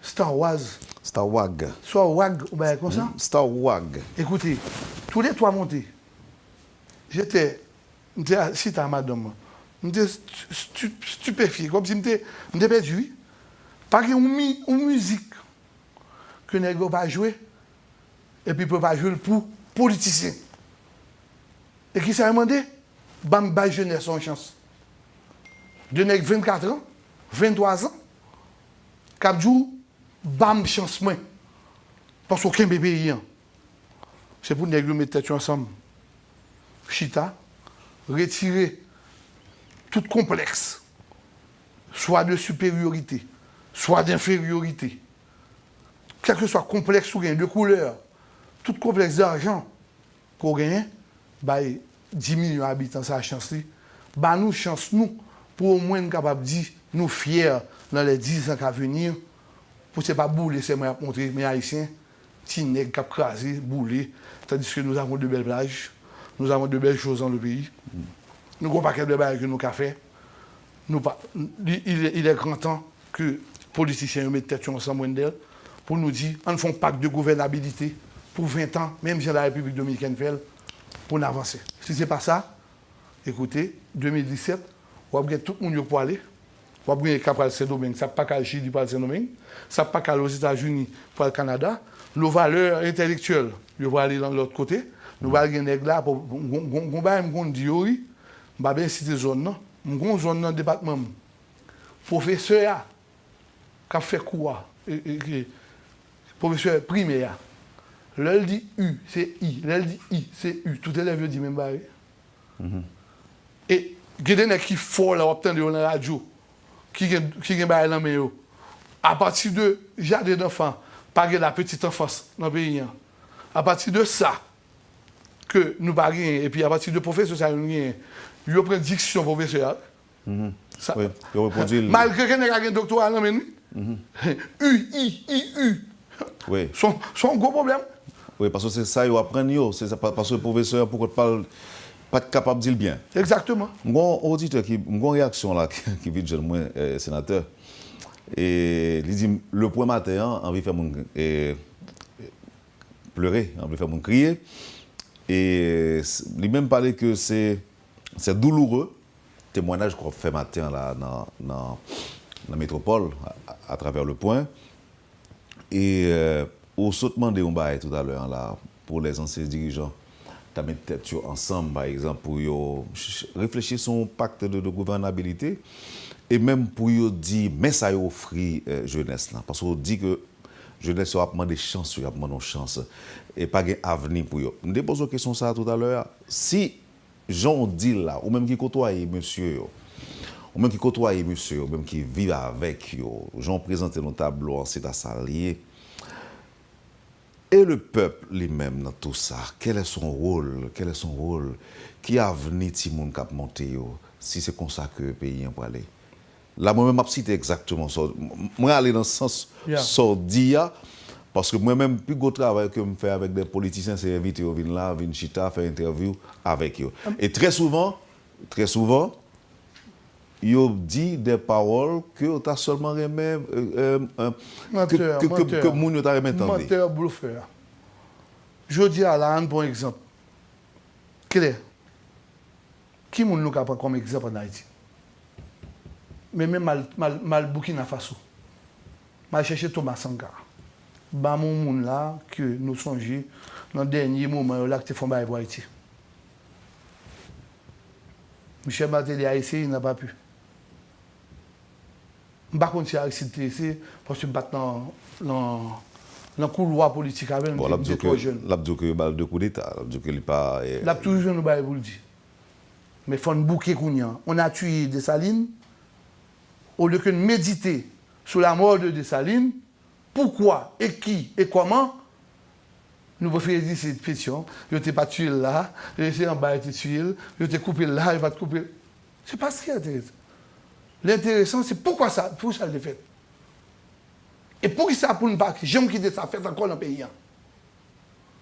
Star Wars. Star Wag. Star Wag, ou bagay konsa. Star Wag. Écoutez, tous les trois montés. J'étais, m te chita a madanm mwen. M te stu- stu- stupéfié, kòmsi m te, m te pèdi, wi. Pa gen yon, mi- yon mizik ke nèg yo pa jwe, epi pou yo pa jwe l pou politisyen. E kisa yo mande? Ban m bay jenès yon chans. De nèg vennkat an, venntwa zan, k ap di w, ban m chans mwen. Paske w kenbe peyi an. Se pou nèg yo met tèt yo ansanm, chita, retire tout konplèks, swa de siperyorite, swa denferyorite, kèlkeswa konplèks ou gen de koulè, tout konplèks dajan ke w genyen, bay dis milyon abitan sa chans li. Ba nou chans nou, pou omwen n kapab di nou fyè nan les dix ans ka venir, pou se pa boule sèlman y ap montre, men Ayisyen, ti nèg k ap kraze, boule, tandis que nous avons de belles plages, nous avons de belles choses dans le pays. Nou gen yon pakèt de bagay ke nou ka fè. Nou pa, li, il, il est grand temps ke politisyen yo met tèt yo ansanm, Wendell, pou nou di, ann fè yon pak de gouvènabilite pou ven tan, menm jan la Repiblik Dominikèn fè l, pou n avanse. Si se pa sa, ekoute, de mil disèt, w ap gen tout moun yo k pwale, w ap gen k ap pral Sendomeng, sa p pa k al Chili pral Sendomeng, sa p pa k al Ozetazini pral Kanada, nos valeurs intellectuelles, yo prale nan lòt kote, nou pral gen nèg la, pou, pou, gon, gon, gon bagay m konn di yo, wi, m pa bezwen site zòn nan, m gon zòn nan depatman m, pwofesè a, k ap fè kou a, e, e, e, pwofesè primè a, lè l di u, se i, lè l di i, se u, tout elèv yo di menm bagay. E gen de nèg ki fò la, w ap tande yo nan radyo, ki gen, ki gen bagay nan men yo. Apati de jaden danfan, pa gen la petite enfance nan peyi an. Apati de sa, ke nou pa genyen, epi apati de pwofesè sa yo nou genyen, yo pran diksyon pwofesè a. Sa, wi, yo repwodui l. Malgre ke nèg la gen doktora nan men li. U, i, i, u. Wi. Se yon, se yon gwo pwoblèm. Wi, paske se sa yo aprann yo. Se sa, pa, paske pwofesè a, pou kont pa l, pa t kapab di l byen. Egzakteman. M gon oditè ki, m gon reyaksyon la ki, ki vin jwenn mwen, eh, senatè. E li di, Lepwen maten an, anvi fè moun, eh, plere, anvi fè moun kriye. E s-, li menm pale ke se, c'est douloureux, temwayaj ke w ap fè maten an la nan, nan, nan metwopòl, a, a, atravè Lepwen. E, euh, ou sot mande yon bagay toutalè an la, pou les anciens dirigeants ta met tèt yo ansanm, pa egzanp, pou yo ch-, ch-, reflechi sou yon pacte de, de gouvernabilité, e menm pou yo di, men sa yo ofri, euh, jenès lan. Paske w di ke jenès yo ap mande chans, yo ap mande yon chans, e pa gen avni pou yo. M te poze w kesyon sa a toutalè a. Si jan w di l la, ou menm ki kotwaye mesye yo, ou menm ki kotwaye mesye yo, ou menm ki viv avèk yo, jan w prezante nou tablo an, se ta sa l ye. Et le peuple li menm nan tou sa, quel est son rôle? Quel est son rôle? Ki avni timoun k ap monte yo, si se konsa ke peyi an prale? La, mwen menm, m ap site egzakteman sa w, m-, mwen ale nan sans sa w di a, paske mwen menm, pi gwo travay ke m fè avèk de politisyen, se envite yo vin la, vin chita, fè entèvyou avèk yo. E trè souvan, trè souvan, yo di de pawòl ke yo ta sèlman renmen, euh, euh, euh, ke, mantè, ke, ke, mantè, ke moun yo ta renmen tande. Mantè, blofè. Jodi a la, ann pran egzanp klè. Ki moun nou ka pran kòm egzanp ann Ayiti? Men, men m al, m al, m al Burkina Faso. M al chèche Thomas Sankara. Ban m yon moun la ke nou sonje nan dènye moman yo la ki te fè yon bagay pou Ayiti. Michel Martelly a essayé, il n'a pas pu. M pa konn si Aristide te eseye, paske m pa t nan, nan, nan koulwa politik avè l, m te, m te twò jèn. L ap di w ke yo ba l de koudeta, l ap di w ke li pa, eh, l ap toujou jwenn yon bagay pou l di. Men fò n bouke kounye a. On a tué Dessalines, au lieu que n medite sou la mort de Dessalines, poukwa e ki e kòman, nou prefere di se Petyon, yo te pa tiye l la, e se anba yo te tiye l, yo te koupe l la, yo pa t koupe l. Se pa sa ki enteresan. L enteresan, se poukwa sa, pou sa l te fèt. E poukisa pou n pa janm kite sa fèt ankò nan peyi an?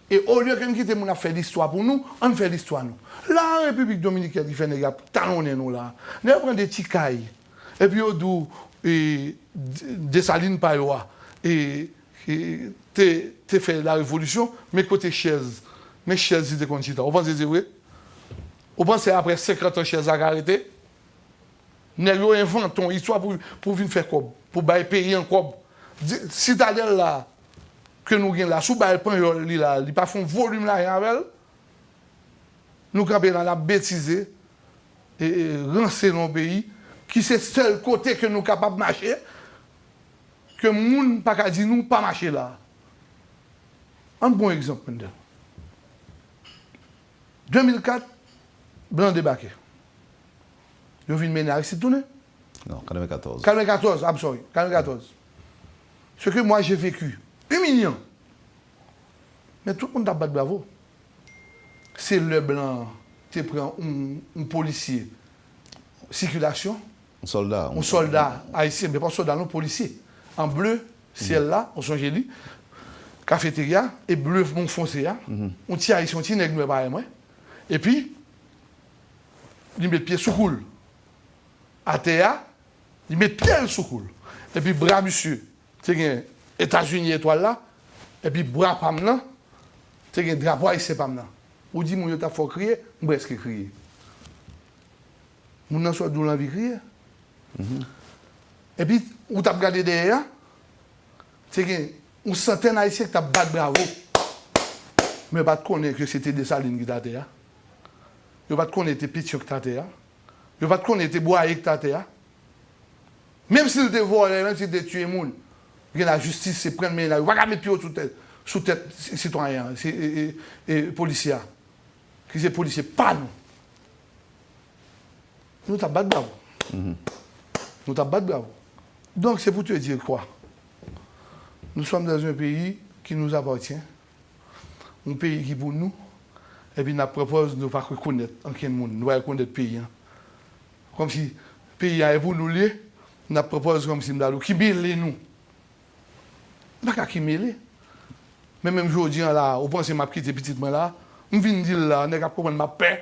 E olye ke n kite moun ap fè listwa pou nou, ann fè listwa nou. La, Repiblik Dominikèn ki fè nèg ap talonnen nou la. Nèg yo pran de ti kay, epi yo di w, e, D-, Desalin pa yo a, e, e, te, te fè la revolisyon, men kote chèz, men chèz li te konn chita. Ou panse se vre? Ou panse apre senkant an chèz la ka rete? Nèg yo envante yon istwa pou, pou vin fè kòb, pou bay peyi an kòb. Di, Sitadèl la, ke nou gen la, si w bay panyòl li la, li pa fè yon volim lajan avè l. Nou kanpe la, n ap betize, e, e, ranse nan yon peyi ki se sèl kote ke nou kapab mache, ke moun pa ka di nou pa mache la. Ann pran yon egzanp, Mendel. De mil kat, blan debake. Yo vin mennen Aristide tounen. Non, katrevenkatòz. Katrevenkatòz, I'm sorry. Katrevenkatòz. Ce que moi j'ai vécu, imilyan. Men tout moun t ap bat bravo. Se lè blan te pran yon, yon polisye sikilasyon, Yon sòlda. yon sòlda ayisyen, men pa sòlda non, polisye, an ble syèl la, ou sonje li, kafeterya, e ble mon fonse a, yon ti ayisyen, yon ti nèg nwè parèy mwen, epi li met pye sou kou l atè a, li met pye l sou kou l, epi bra misye te gen Etazini etwal la, epi bra pa m nan te gen drapo ayisyen pa m nan. Ou di moun yo t ap fè w kriye, m prèske kriye. Moun nan sot di w l anvi kriye. Epi, ou t ap gade dèyè a, te gen yon santèn ayisyen ki t ap bat bravo. Men yo pa t konnen ke se te Desalin ki t atè a. Yo pa t konnen te Petyon ki t atè a. Yo pa t konnen te Bwaye ki t atè a. Menm si l te vòlè, menm si l te tiye moun, gen lajistis, se pran l mennen la. Yo pa ka met pye yo sou tèt, sou tèt sitwayen an, se, e, e, e, polisye a. Ki se polisye pa nou. Nou t ap bat bravo. Nou t ap bat bravo. Donc, c'est pour te dire quoi? Nous sommes dans un pays qui nous appartient, yon peyi ki pou nou, epi n ap pran pòz nou pa rekonèt ankenn moun, nou pa rekonèt peyi a. Kòmsi peyi a e pou nou l ye, n ap pran pòz kòmsi m ta di w ki mele nou. M pa ka ki mele. Men menm jodi a la, ou panse m ap kite pitit mwen la? M vin di l la, nèg ap konprann m ap pè.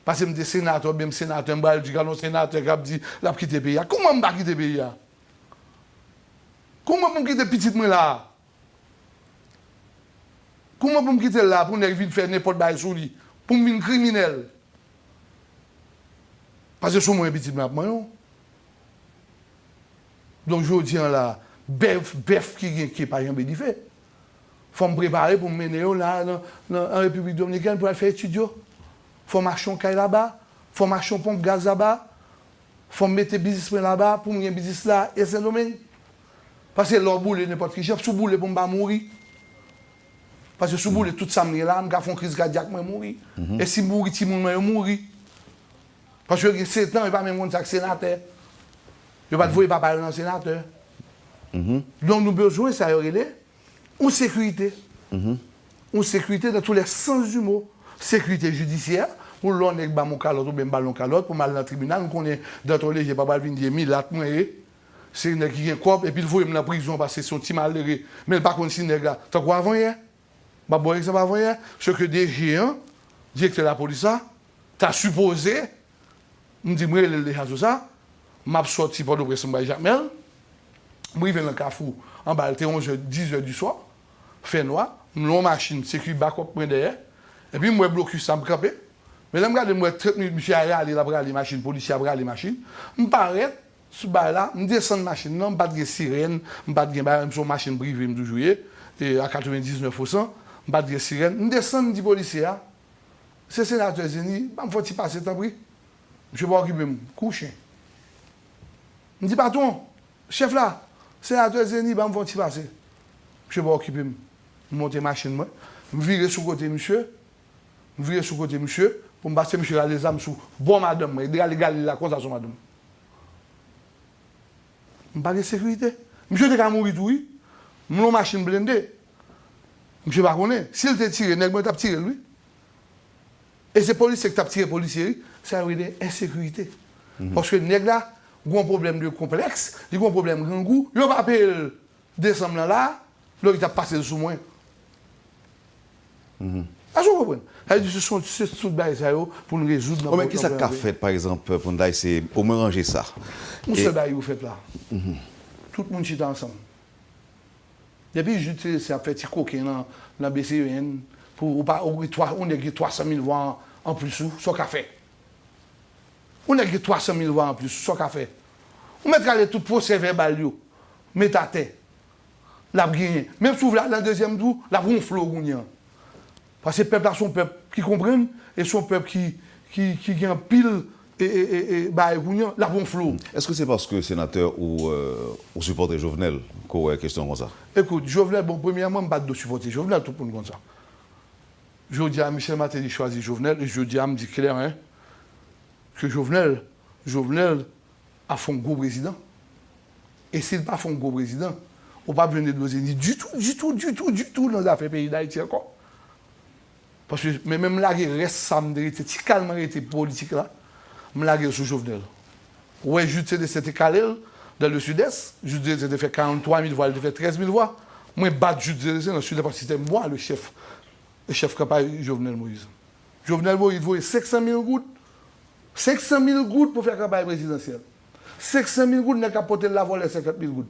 Paske m te senatè oubyen m senatè, m pral di gade yon senatè k ap di l ap kite peyi a. Kouman m pa kite peyi a? Kouman pou m kite pitit mwen la? Kouman pou m kite l la pou nèg vin fè nenpòt bagay sou li? Pou m vin kriminèl? Paske sou mwen pitit mwen ap manyen w. Donk jodi a la, bèf, bèf ki gen ke pa janbe dife. Fò m prepare pou m mennen yo la nan, nan, an Repiblik Dominikèn pou al fè etid yo. Fò m achte yon kay laba, fò m achte yon ponp gaz laba, fò m mete biznis mwen laba pou m gen biznis la e Sendomeng. Paske lè w boule nenpòt ki jan, si w boule pou m pa mouri. Paske si w boule tout sa m gen la, m ka fè yon kriz kadyak mwen mouri. E si m mouri, timoun mwen yo mouri. Paske yo gen sèt an, yo pa menm konn sa k senatè. Yo pa t voye papa yo nan senatè. Donk nou bezwen sa yo rele yon sekirite. Yon sekirite dans tous les sens du mot. Sekirite jidisyè, pou lè yon nèg ba m yon kalòt oubyen m ba l yon kalòt pou m al nan tribinal, m konnen Danton Leje pa pral vin di e milat mwen ye. Se nèg ki gen kòb, epi l voye m nan prizon paske se yon ti malere, men l pa konn si nèg la, tankou avanyè. M ap ba w egzanp avanyè, se ke D G an, direktè lapolis la, ta sipoze, m di m rele l deja sou sa, m ap sòti Pòtoprens m bay Jakmèl, m rive nan Kafou, anba l te onzè, dizè di swa, fè nwa, m lwen yon machin, sekirite bakòp mwen dèyè, epi m wè blokis la, m kanpe. Men lè m gade, m wè trant minit, misye a rale, l ap rale machin, polisye ap rale machin, m parèt, sou bay la, m desann machin nan, m pa t gen sirèn, m pa t gen bagay, m se yon machin prive m toujou ye, e a katrevendiznèf pousan, m pa t gen sirèn, m desann, m di polisye a, se senatè Zeni, ban m fè yon ti pase tanpri. Misye pa okipe m, kou chen. M di patwon, chèf la, senatè Zeni, ban m fè yon ti pase. Misye pa okipe m. M monte machin mwen, m vire sou kote misye, m vire sou kote misye, pou m pase misye rale zam sou bò madanm mwen, li rale galil la konsa sou madanm. M pa gen sekirite. Misye te ka mouri tou wi. M nan yon machin blende. Misye pa konnen. Si l te tire, nèg mwen t ap tire l wi. E se polisye k t ap tire polisye wi. Sa yo rele ensekirite. Paske nèg la gen yon pwoblèm de konplèks, li gen yon pwoblèm grangou, yo pa peye l desanm lan la, lè yo t ap pase l sou mwen. Èske w konprann? Sa vle di se tout bagay sa yo pou n rezoud nan. Bon, men kisa k ka fèt, pa egzanp, pou n ta eseye omwen ranje sa? Yon sèl bagay yo fèt la. Tout moun chita ansanm. Depi Jude Célestin ap fè ti koken nan, nan B C E N, pou ou pa, ou, ou nèg gen twa san mil vwa an, an plis ou, sa w ka fè? Ou nèg gen twa san mil vwa an plis ou, sa w ka fè? Ou mèt rale tout pwosè vèbal yo, met atè. L ap genyen. Menm si w vle al nan dezyèm tou, l ap wonfle w kounye a. Paske pèp la se yon pèp ki konprann e se yon pèp ki, ki, ki gen anpil e, e, e, e, bagay kounye an, l ap wonfle w. Èske se paske senatè ou, euh, ou sipòte Jovenel ke w wè kesyon konsa? Ekout, Jovenel, bon, premyèman, m pa t dwe sipòte Jovenel, tout moun konn sa. Jodi a, Michel Martelly chwazi Jovenel, e jodi a, m di klè, hein, ke Jovenel, Jovenel ap fè yon gwo prezidan. E si l pa fè yon gwo prezidan, ou p ap jwenn Edouard Zeni ditou, ditou, ditou, ditou nan zafè peyi Dayiti ankò. Paske, men, men m lage rès sa m te rete, ti kal mwen rete politik la, m lage l sou Jovenel. Ou wè, Jude Célestin te kale l dans le Sud-Est, Jude Célestin te fè karant twa mil vwa, li te fè trèz mil vwa. Mwen bat Jude Célestin nan Sud-Est paske se te mwa le chèf, le chèf kanpay Jovenel Moïse. Jovenel Moïse voye senk san mil goud, senk san mil goud pou fè kanpay prezidansyèl. Senk san mil goud, nèg k ap pote l la vòlè senkant mil goud.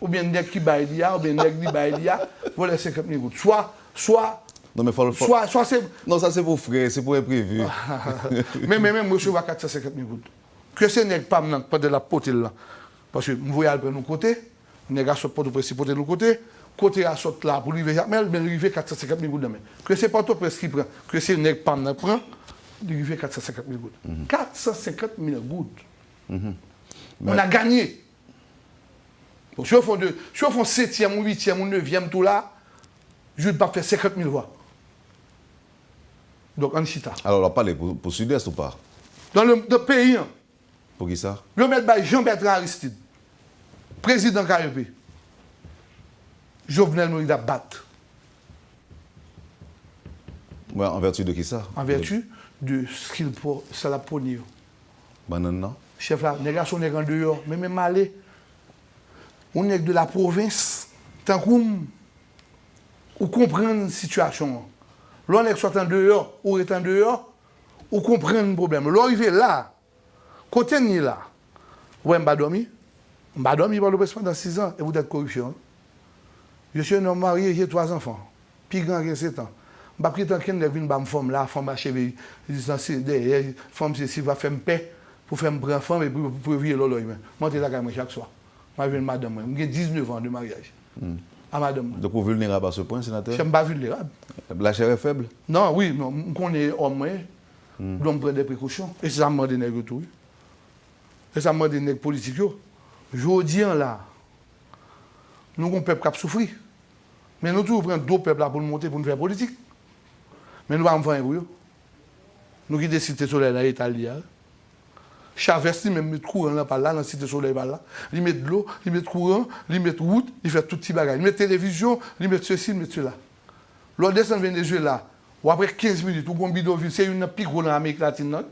Oubyen nèg ki bay li a, oubyen nèg li bay li a, vòlè senkant mil goud. Swa, swa, Non, men fò, fò, swa, swa se non, sa se pou frè, se pou enprevi. Men, men, men, m resevwa kat san senkant mil goud. Ke se nèg pa m nan, pandan l ap pote l lan. Paske m voye al pran l yon kote, nèg a sot Pòtoprens, li pote l yon kote, kote a sot la pou l rive Jakmèl, men l rive kat san senkant mil goud nan men. Ke se Pòtoprens ki pran, ke se nèg pa m nan k pran, li rive kat san senkant mil goud. Kat san senkant mil goud. On a gagné. Bon, si yo fè de, si yo fè setyèm ou uityèm ou nevyèm tou la, Jude p ap fè senkant mil vwa. Donk, ann chita. Alò, w ap pale pou, pou Sidès ou pa? Nan le, nan peyi an, Poukisa? Yo mèt bay Jean Bertrand Aristide, prezidan K E P. Jovenel Moïse ap bat. Mwen, an vèti de kisa? An vèti de sa l ap pwone yo. Bannann nan? Chèf la, nèg la se yon nèg andeyò, men menm ale. Yon nèg de la pwovens, tankou m, ou konprann sitiyasyon an. Lè yon nèg sot andeyò, ou ret andeyò, ou konprann pwoblèm. Lè w rive la, kote n ye la? Ou wè m pa dòmi? M pa dòmi Pòtoprens pandan sis an, e poutèt koripsyon. Je suis un homme marié, j'ai trois enfants. Pi gran gen sèt an. M p ap kite ankenn nèg vin ba m fanm la, fanm a cheve distanse dèyè, fanm sesi, va fè m pè pou fè m pran fanm epi pou yo vire lòlòy mwen. M antre lakay mwen chak swa. M al jwenn madanm mwen. M gen diznèf an de maryaj. A madanm mwen. Donk ou vilnerab a se pwen, senatè? Chè, m pa vilnerab. La chair est faible? Non, wi, non, m konnen òm mwen. Donk m pran de prekosyon. E se sa m mande nèg yo tou, wi. E sa m mande nèg politik yo. Jodi an la, nou gon pèp k ap soufri. Men nou toujou pran do pèp la pou n monte, pou n fè politik. Men nou pa janm fè anyen pou yo. Nou kite Site Solèy nan eta l ye a. Chavès li menm met kouran nan pa l la, nan Site Solèy pa l la. Li met dlo, li met kouran, li met wout, li fè tout ti bagay. Li met televizyon, li met sesi, li met sela. Lè w desann Venezuela, w ap wè kenz minit, ou gon bidonvil, se youn nan pi gwo nan Amerik Latin nan.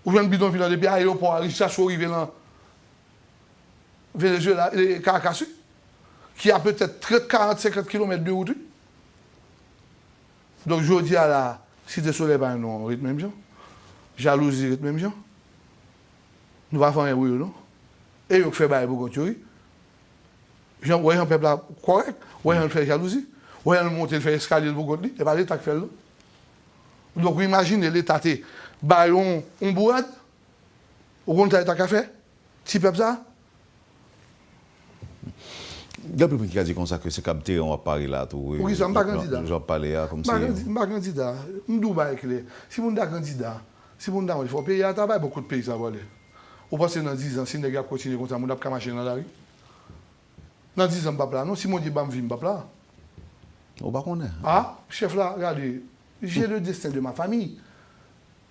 Ou jwenn bidonvil lan depi ayewopò a jiskaske w rive nan Venezuela, e, Caracas, wi, ki a petèt trant, karant, senkant kilomèt de wout, wi. Donk, jodi a la, Site Solèy pa nou ret menm jan. Jalouzi ret menm jan. Nou pa fè anyen pou yo, non. E yo k fè bagay pou kont yo, wi. Jan, wè jan pèp la kòrèk, wè jan l fè jalouzi, wè jan l monte, l fè eskalye l pou kont li, e pa Leta k fè l, non. Donk, ou imajine Leta te ba yo yon, yon bourad, ou konn sa Leta ka fè? Ti pèp sa? Gen anpil moun ki ka di konsa ke se kab teren w ap pare la tou. Poukisa? M pa kandida. Jan w ap pale a, kòm M pa si kandi-, m pa kandida. M di w bagay klè. Si moun ta kandida, si moun ta mande, fò peyi a ta bay bon kout peyi sa pale. Ou panse nan diz an, si nèg y ap kontinye konsa, moun ap ka mache nan lari? Nan diz an, m p ap la, non. Si Bondye ban m vi, m p ap la. Ou pa konnen. A, chèf la, gade, j'ai le destin de ma famille.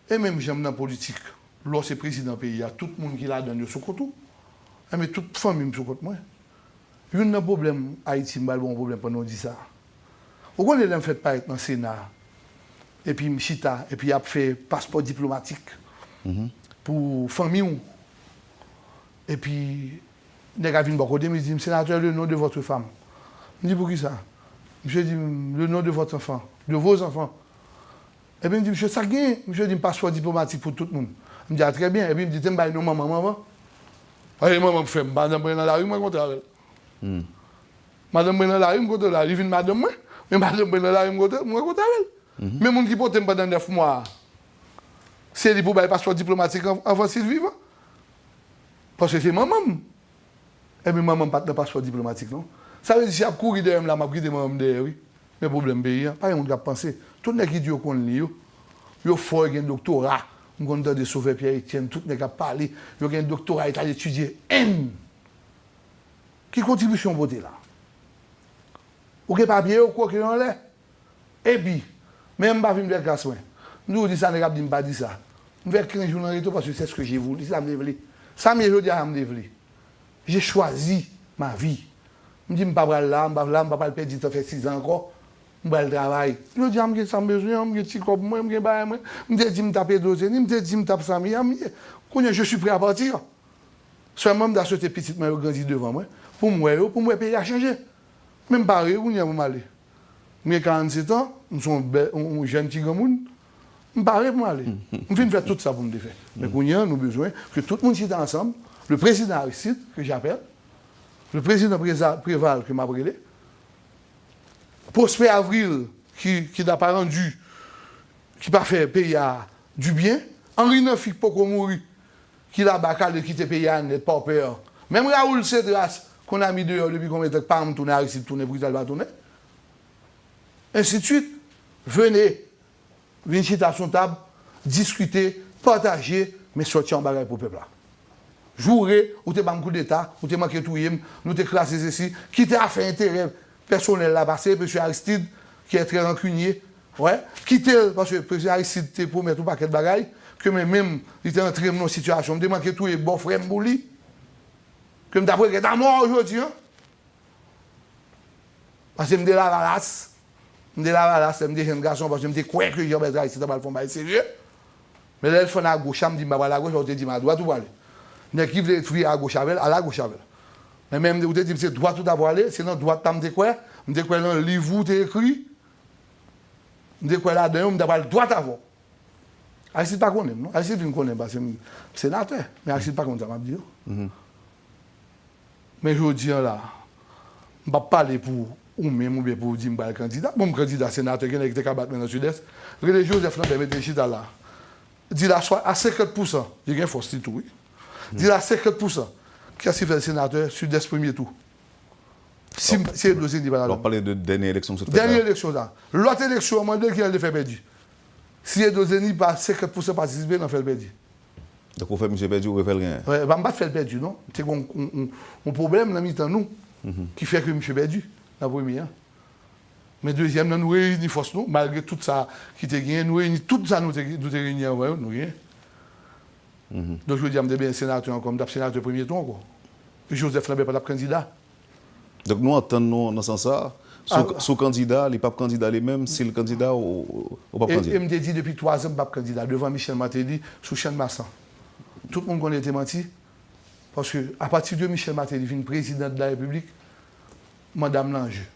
E menm jan m nan politik, lè w se prezidan peyi a, tout moun ki ladan l yo sou kont ou. Enben, tout fanmi m sou kont mwen. Youn nan pwoblèm Ayiti, m pral ba w yon pwoblèm pandan w di sa. Ou konnen lè m fèk parèt nan Sena, epi m chita, epi y ap fè paspò diplomatik pou fanmi w. Epi, nèg la vin bò kote m, li di m, Sénateur, le nom de votre femme. M di, poukisa? Misye di m, le nom de votre enfant, de vos enfants. Epi m di, misye, sa k genyen? Misye di m, paspò diplomatik pou tout moun. M di, a, trè byen. Epi m di, te m bay non manman m anvan. Paske manman m fè m, madanm mwen nan lari, m rankontre avè l. Madanm mwen nan lari, m kontre la. Li vin madanm mwen, men madanm mwen nan lari, m kontre, m rankontre avè l. Men moun ki pote m pandan nèf mwa a, se li pou bay paspò diplomatik an-, anvan si l vivan. Paske se manman m. Ebyen, manman m pa t nan paspò diplomatik, non. Sa vle di, si y ap kouri dèyè m la, m ap kite manman m dèyè, wi. Men pwoblèm peyi a, pa gen moun k ap panse. Tout nèg ki di yo konn li yo, Yo fò, yo gen doktora. M konn tande Sauveur Pierre Etienne, tout nèg ap pale. Yo gen doktora, yo t al etidye Enn. Ki kontribisyon w pote la? Ou gen papye yo, kwoke yo anlè. Epi, men m pa vin fè kras mwen. M toujou di sa, nèg ap di m pa di sa. M fè kenz jou nan reto paske c'est ce que j'ai voulu, se sa m te vle. Sa m ye jodi a, sa m te vle. J'ai choisi ma vie. M di m pa pral la, m pa la, m pa pral pèdi tan fè sizan ankò. M pral travay. Jodi a m gen sa m bezwen an, m gen ti kòb mwen, m gen bagay mwen. M te di m t ap Edo Zeni, m te di m t ap Samy a, m ye. Kounye a, je suis prêt à partir. Sèlman m ta swete pitit mwen yo grandi devan mwen, pou m wè yo, pou m wè peyi a chanje. Men m pare kounye a pou m ale. M gen karannsèt an, m se yon bèl, yon, yon jèn ti granmoun. M pare pou m ale. M fin fè tout sa pou m te fè. Men kounye a, nou bezwen ke tout moun chita ansanm. Le président Aristide, que j'appelle, le président Préza- Préval, ke m ap rele, Prosper Avril, ki, ki n'a pas rendu, ki pa fè peyi a du bien, Henri Nafi, ki poko mouri, ki laba kale kite peyi a nèt, pawpè. Menm Raoul Cédras, qu'on a mis dehors depuis combien de temps, ki pa janm tounen, Aristide tounen, pou ki sa l pa tounen. Ainsi de suite. Venez, vin chita sou yon tab, diskite, pataje, men sòti yon bagay pou pèp la. Joure, ou te ban m koudeta, ou te manke touye m, nou te kraze sesi, kite afè enterè pèsonèl la pase, mesye Aristide, qui est très rancunier, wè, kite l, paske prezidan Aristide te pwomèt yon pakèt bagay, ke mwen menm, li te antre m nan yon sitiyasyon, m te manke touye bòfrè m pou li, ke m t ap regrèt amò jodi a. Paske m te Lavalas. M te Lavalas, lè m te jèn gason, paske m te kwè ke Jean Bertrand Aristide t ap al fè yon bagay serye. Men lè l fann agoch la, m di m pa pral agoch, ou te di m adwat ou prale. Nèg ki vle vire agoch avè l, al agoch avè l. Men menm ou te di m se dwat ou ta prale, se nan dwat la m te kwè, m te kwè nan liv ou te ekri, m te kwè ladan yo, m ta pral dwat avè w. Aristide pa konnen m, non. Aristide vin konnen m paske m senatè. Men Aristide pa konn sa m ap di yo. Men jodi a la, m p ap pale pou ou menm oubyen pou w di m pral kandida. Bon, m kandida senatè, gen nèg ki te ka bat mwen nan Sidès. Rele Joseph Lambert, mete l chita la. Di l a swa, a senkant pousan, li gen fòs li tou, wi. Di l a senkant pousan. Kiyès ki fè l senatè Sidès premye tou? Si, si Edo Zeni pa la. W ap pale de dènye eleksyon ki sot fèt la? Dènye eleksyon sa. Lòt eleksyon an, mande l kiyès l te fè pèdi. Si Edo Zeni pa senkant pousan patisipe, l an fè l pèdi. Donk, ou fè misye pèdi, ou refè l genyen? Wè, pa m pa t fè l pèdi, non. Se yon, yon, yon, yon pwoblèm nan mitan nou ki fè ke misye pèdi nan premye an. Men dezyèm nan, nou reyini fòs nou, malgre tout sa ki te genyen, nou reyini tout sa nou te, nou te reyini anvan yo, nou genyen. Donk, jodi a, m te benyen senatè ankò, m t ap senatè premye tou ankò. Joseph Lambert pa t ap kandida. Donk, nou antann nou nan sans sa. Si w, si w kandida, li p ap kandida li menm, si l kandida, ou, ou p ap kandida. E, e m te di depi twazan m p ap kandida devan Michel Martelly sou Channmas lan. Tout moun konnen te manti. Paske, apati de Michel Martelly vin prezidan de la Repiblik, manda m nan anje.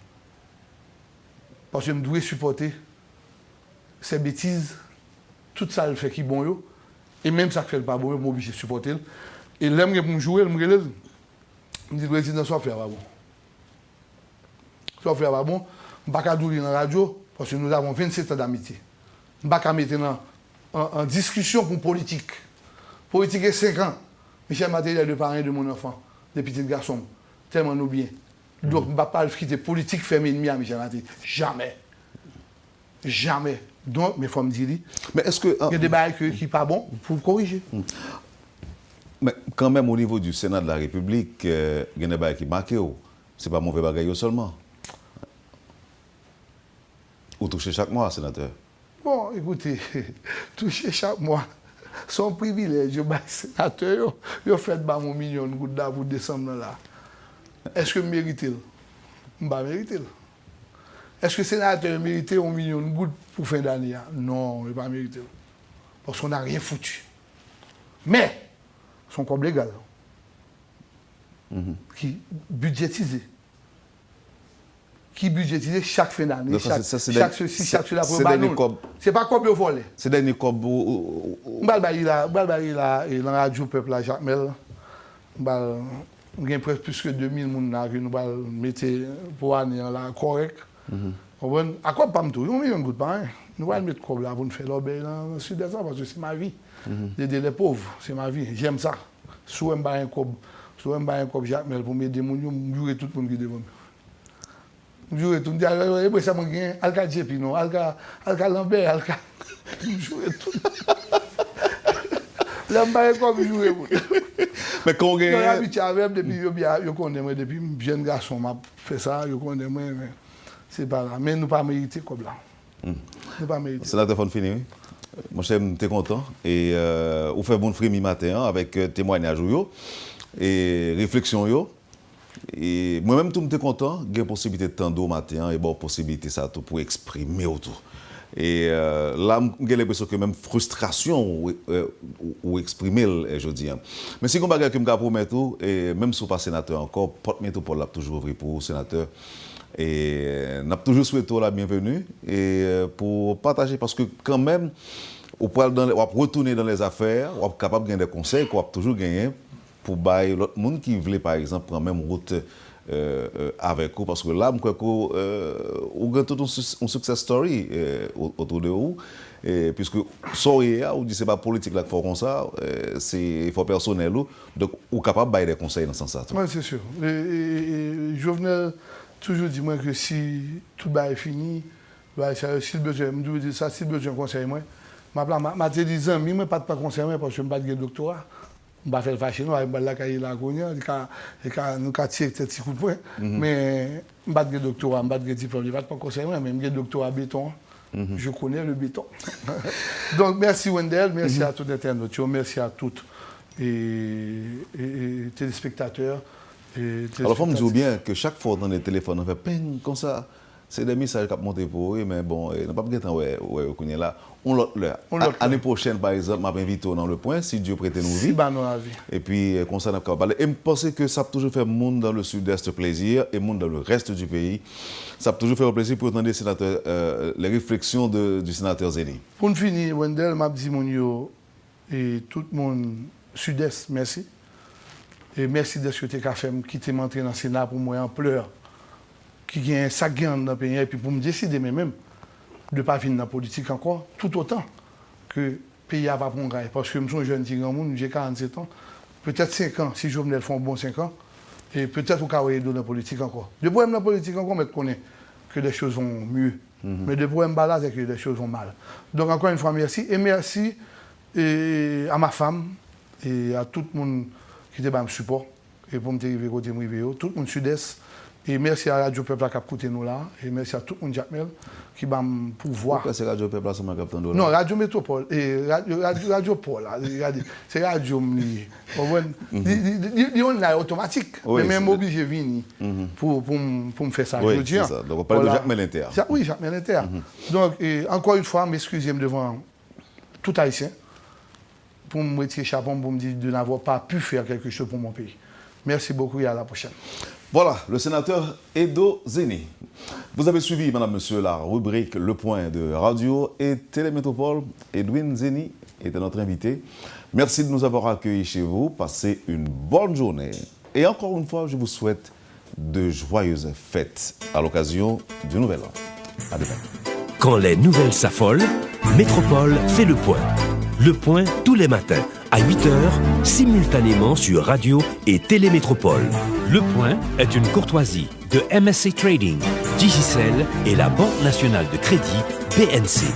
Paske m dwe sipòte sè betiz, tout sa l fè ki bon yo, e menm sa k fè l pa bon yo, m oblije sipòte l. E lè m gen pou m joure l, m rele l, m di l, "Prezidan, sa w ap fè a pa bon. Sa w ap fè a pa bon." M pa ka di w li nan radyo, paske nous avons vingt-sept ans d'amitié. M pa ka mete nan, an, an diskisyon pou politik. Politik e senk an. Michel Martelly est le parrain de mon enfant, de pitit gason m. Tèlman nou byen. Donk, m p ap al kite politik fè m enmi a Michel Martelly. Jamè. Jamè. Donk, men fò m di li, men èske, gen de bagay ke, ki pa bon pou korije. Men kanmenm, o nivo di Sena de la Repiblik, euh, gen de bagay ki make w. Se pa move bagay yo sèlman. Ou touche chak mwa, senatè. Bon, ekoute, touche chak mwa, se yon privilèj yo bay senatè yo. Yo fèk ba m yon milyon goud la pou desanm nan la. Èske m merite l? M pa merite l. Èske senatè yo merite yon milyon goud pou fen dane a? Non, yo pa merite l. Paske on a rien foutu. Men, se yon kòb legal ki bidjetize. Ki bidjetize chak fen dane, chak, chak sesi, chak sela pou yo ba nou l. Se pa kòb yo vòlè. Se dènye kòb ou, ou, ou, ou. M pral ba li la, m pral ba li la, e, nan radyo pèp la, Jakmèl. M pral, m gen prèske plis ke de mil moun la ke nou pral mete pou ane an la, kòrèk. Konprann? A kòb pa m tou, yon milyon goud pa anyen. Nou pral met kòb la pou n fè lòbèy nan, nan Sidès la, paske c'est ma vie. D'aider les pauvres, c'est ma vie. J'aime ça. Si w wè m pa gen kòb, si w wè m pa gen kòb Jakmèl pou m ede moun yo, m joure tout moun ki devan m. M joure tou. M di, "Al, e mwen sa mwen genyen, al ka J P non, al ka, al ka Lambert, al ka." M joure tou. Lè m pa gen kòb, m joure moun. Men kan w Yo genyen abitye avè m depi yo byen, yo konnen mwen depi m jèn gason, m ap fè sa, yo konnen mwen, men se pa la. Men nou pa merite kòb la. Nou pa merite. Senatè, fò n fini, wi. Monchè, m te kontan. E, euh, ou fè moun fremi maten an avèk, euh, temwayaj ou yo e refleksyon w yo. E mwen menm tou, m te kontan gen posiblite tande w maten an e ba w posiblite sa tou pou eksprime w tou. E, euh, la, m gen lenpresyon ke menm fristrasyon ou, euh, ou, ou eksprime l, euh, jodi a. Men si gen yon bagay ke m ka pwomèt ou, e menm si w pa senatè ankò, pòt Metwopòl la ap toujou ouvri pou ou, senatè. E n ap toujou swete w la byenveni e, euh, pou pataje, paske kanmenm, ou pral dan, w ap retounen dan lèzafè, w ap kapab gen de konsèy ke w ap toujou genyen pou bay lòt moun ki vle, pa egzanp, pran menm wout, euh, euh, avèk ou, paske la, m kwè ke, euh, ou gen tout yon sus-, yon success story, euh, o-, otou de ou, e piske sa w ye a, ou di se pa politik la k fè w konsa, euh, se efò pèsonèl ou, donk ou kapab bay de konsèy nan sans sa tou. Wi, se si. E, e, e, e Jovenel toujou di mwen ke si tout bagay fini, bagay sa yo, si l bezwen, m toujou di sa, si l bezwen konsèy mwen, m ap la, m a, m a te di zanmi mwen pa t pran konsèy mwen paske m pa t gen doktora. M pa fè l fache non, m pral lakay li la kounye a, li ka, li ka, nou ka tire tèt ti kout pwen. Men m pa t gen doktora, m pa t gen diplòm, li pa t pran konsèy mwen, men m gen doktora beton an. Je connais le béton. Donc, merci Wendell, merci à tout entènot yo, merci à tout e, e, e telespektatè. Alò, fò m di w byen ke chak fwa w tande telefòn nan fè peng konsa, se de mesaj k ap monte pou ou, wi, men bon, e, nou p ap gentan wè, wè yo kounye la. Yon lòt lè. Yon lòt lè. Ane pwochèn, pa egzanp, m ap envite w nan Le Point, si Dye prete nou vi. Si ba nou lavi. Epi, e, konsa n ap kapab pale. E m panse ke sa ap toujou fè moun dans le Sud-Est plaisir e moun dans le reste du pays. Sa ap toujou fè yo plezi pou yo tande senatè, euh, les réflexions de, du sénateur Zeni. Pou n fini, Wendell, m ap di moun yo, e tout moun Sidès, mèsi. E mèsi dèske yo te ka fè m kite m antre nan Sena pou m wè anplè ki gen, sa k gen anndan peyi a, epi pou m deside mwen menm de pa vin nan politik ankò, toutotan ke peyi a pa pran gay. Paske m se yon jèn ti granmoun, m gen karannsetan, petèt senk an, si Jovenel fè yon bon senk an, e petèt ou ka wè Edo nan politik ankò. Depi w wè m nan politik ankò, w mèt konnen que les choses vont mieux. Men depi w wè m pa la, c'est que les choses vont mal. Donc, encore une fois, merci. Et merci et à ma femme et à tout moun ki te ba m sipò e pou m te rive kote m rive yo. Tout moun Sidès. E mèsi a Radyo Pèp la k ap koute nou la. E mèsi a tout moun Jakmèl ki ba m pouvwa. Ou kwè se Radyo Pèp la sèlman k ap tande w la? Non, Radyo Metwopòl, e, Radyo, Radyo, Radyo Pò la, gade, se radyo m li ye. Ou konprann? Li, li, li, li online otomatik. Wi, men, men m oblije vini pou, pou m, pou m fè sa jodi a. Wi, se sa. Donk, w ap pale de Jakmèl Entè a. Wi, Jakmèl Entè a. Donk, e, encore une fois, m eskize m devan tout Ayisyen pou m retire chapo m, pou m di de n'avoir pas pu faire quelque chose pour mon pays. Merci beaucoup et à la prochaine. Voilà, le sénateur Edo Zeni. Vous avez suivi, madame, monsieur, la rubrique Le Point de Radio et Télé Métropole. Edwin Zeni était notre invité. Merci de nous avoir accueillis chez vous. Passez une bonne journée. Et encore une fois, je vous souhaite de joyeuses fêtes à l'occasion du Nouvel An. À demain. Quand les nouvelles s'affolent, Métropole fait le point. Le point tous les matins à huit heures, simultanément sur Radio et Télé Métropole. Le point est une courtoisie de M S C Trading, Digicel et la Banque Nationale de Crédit, B N C.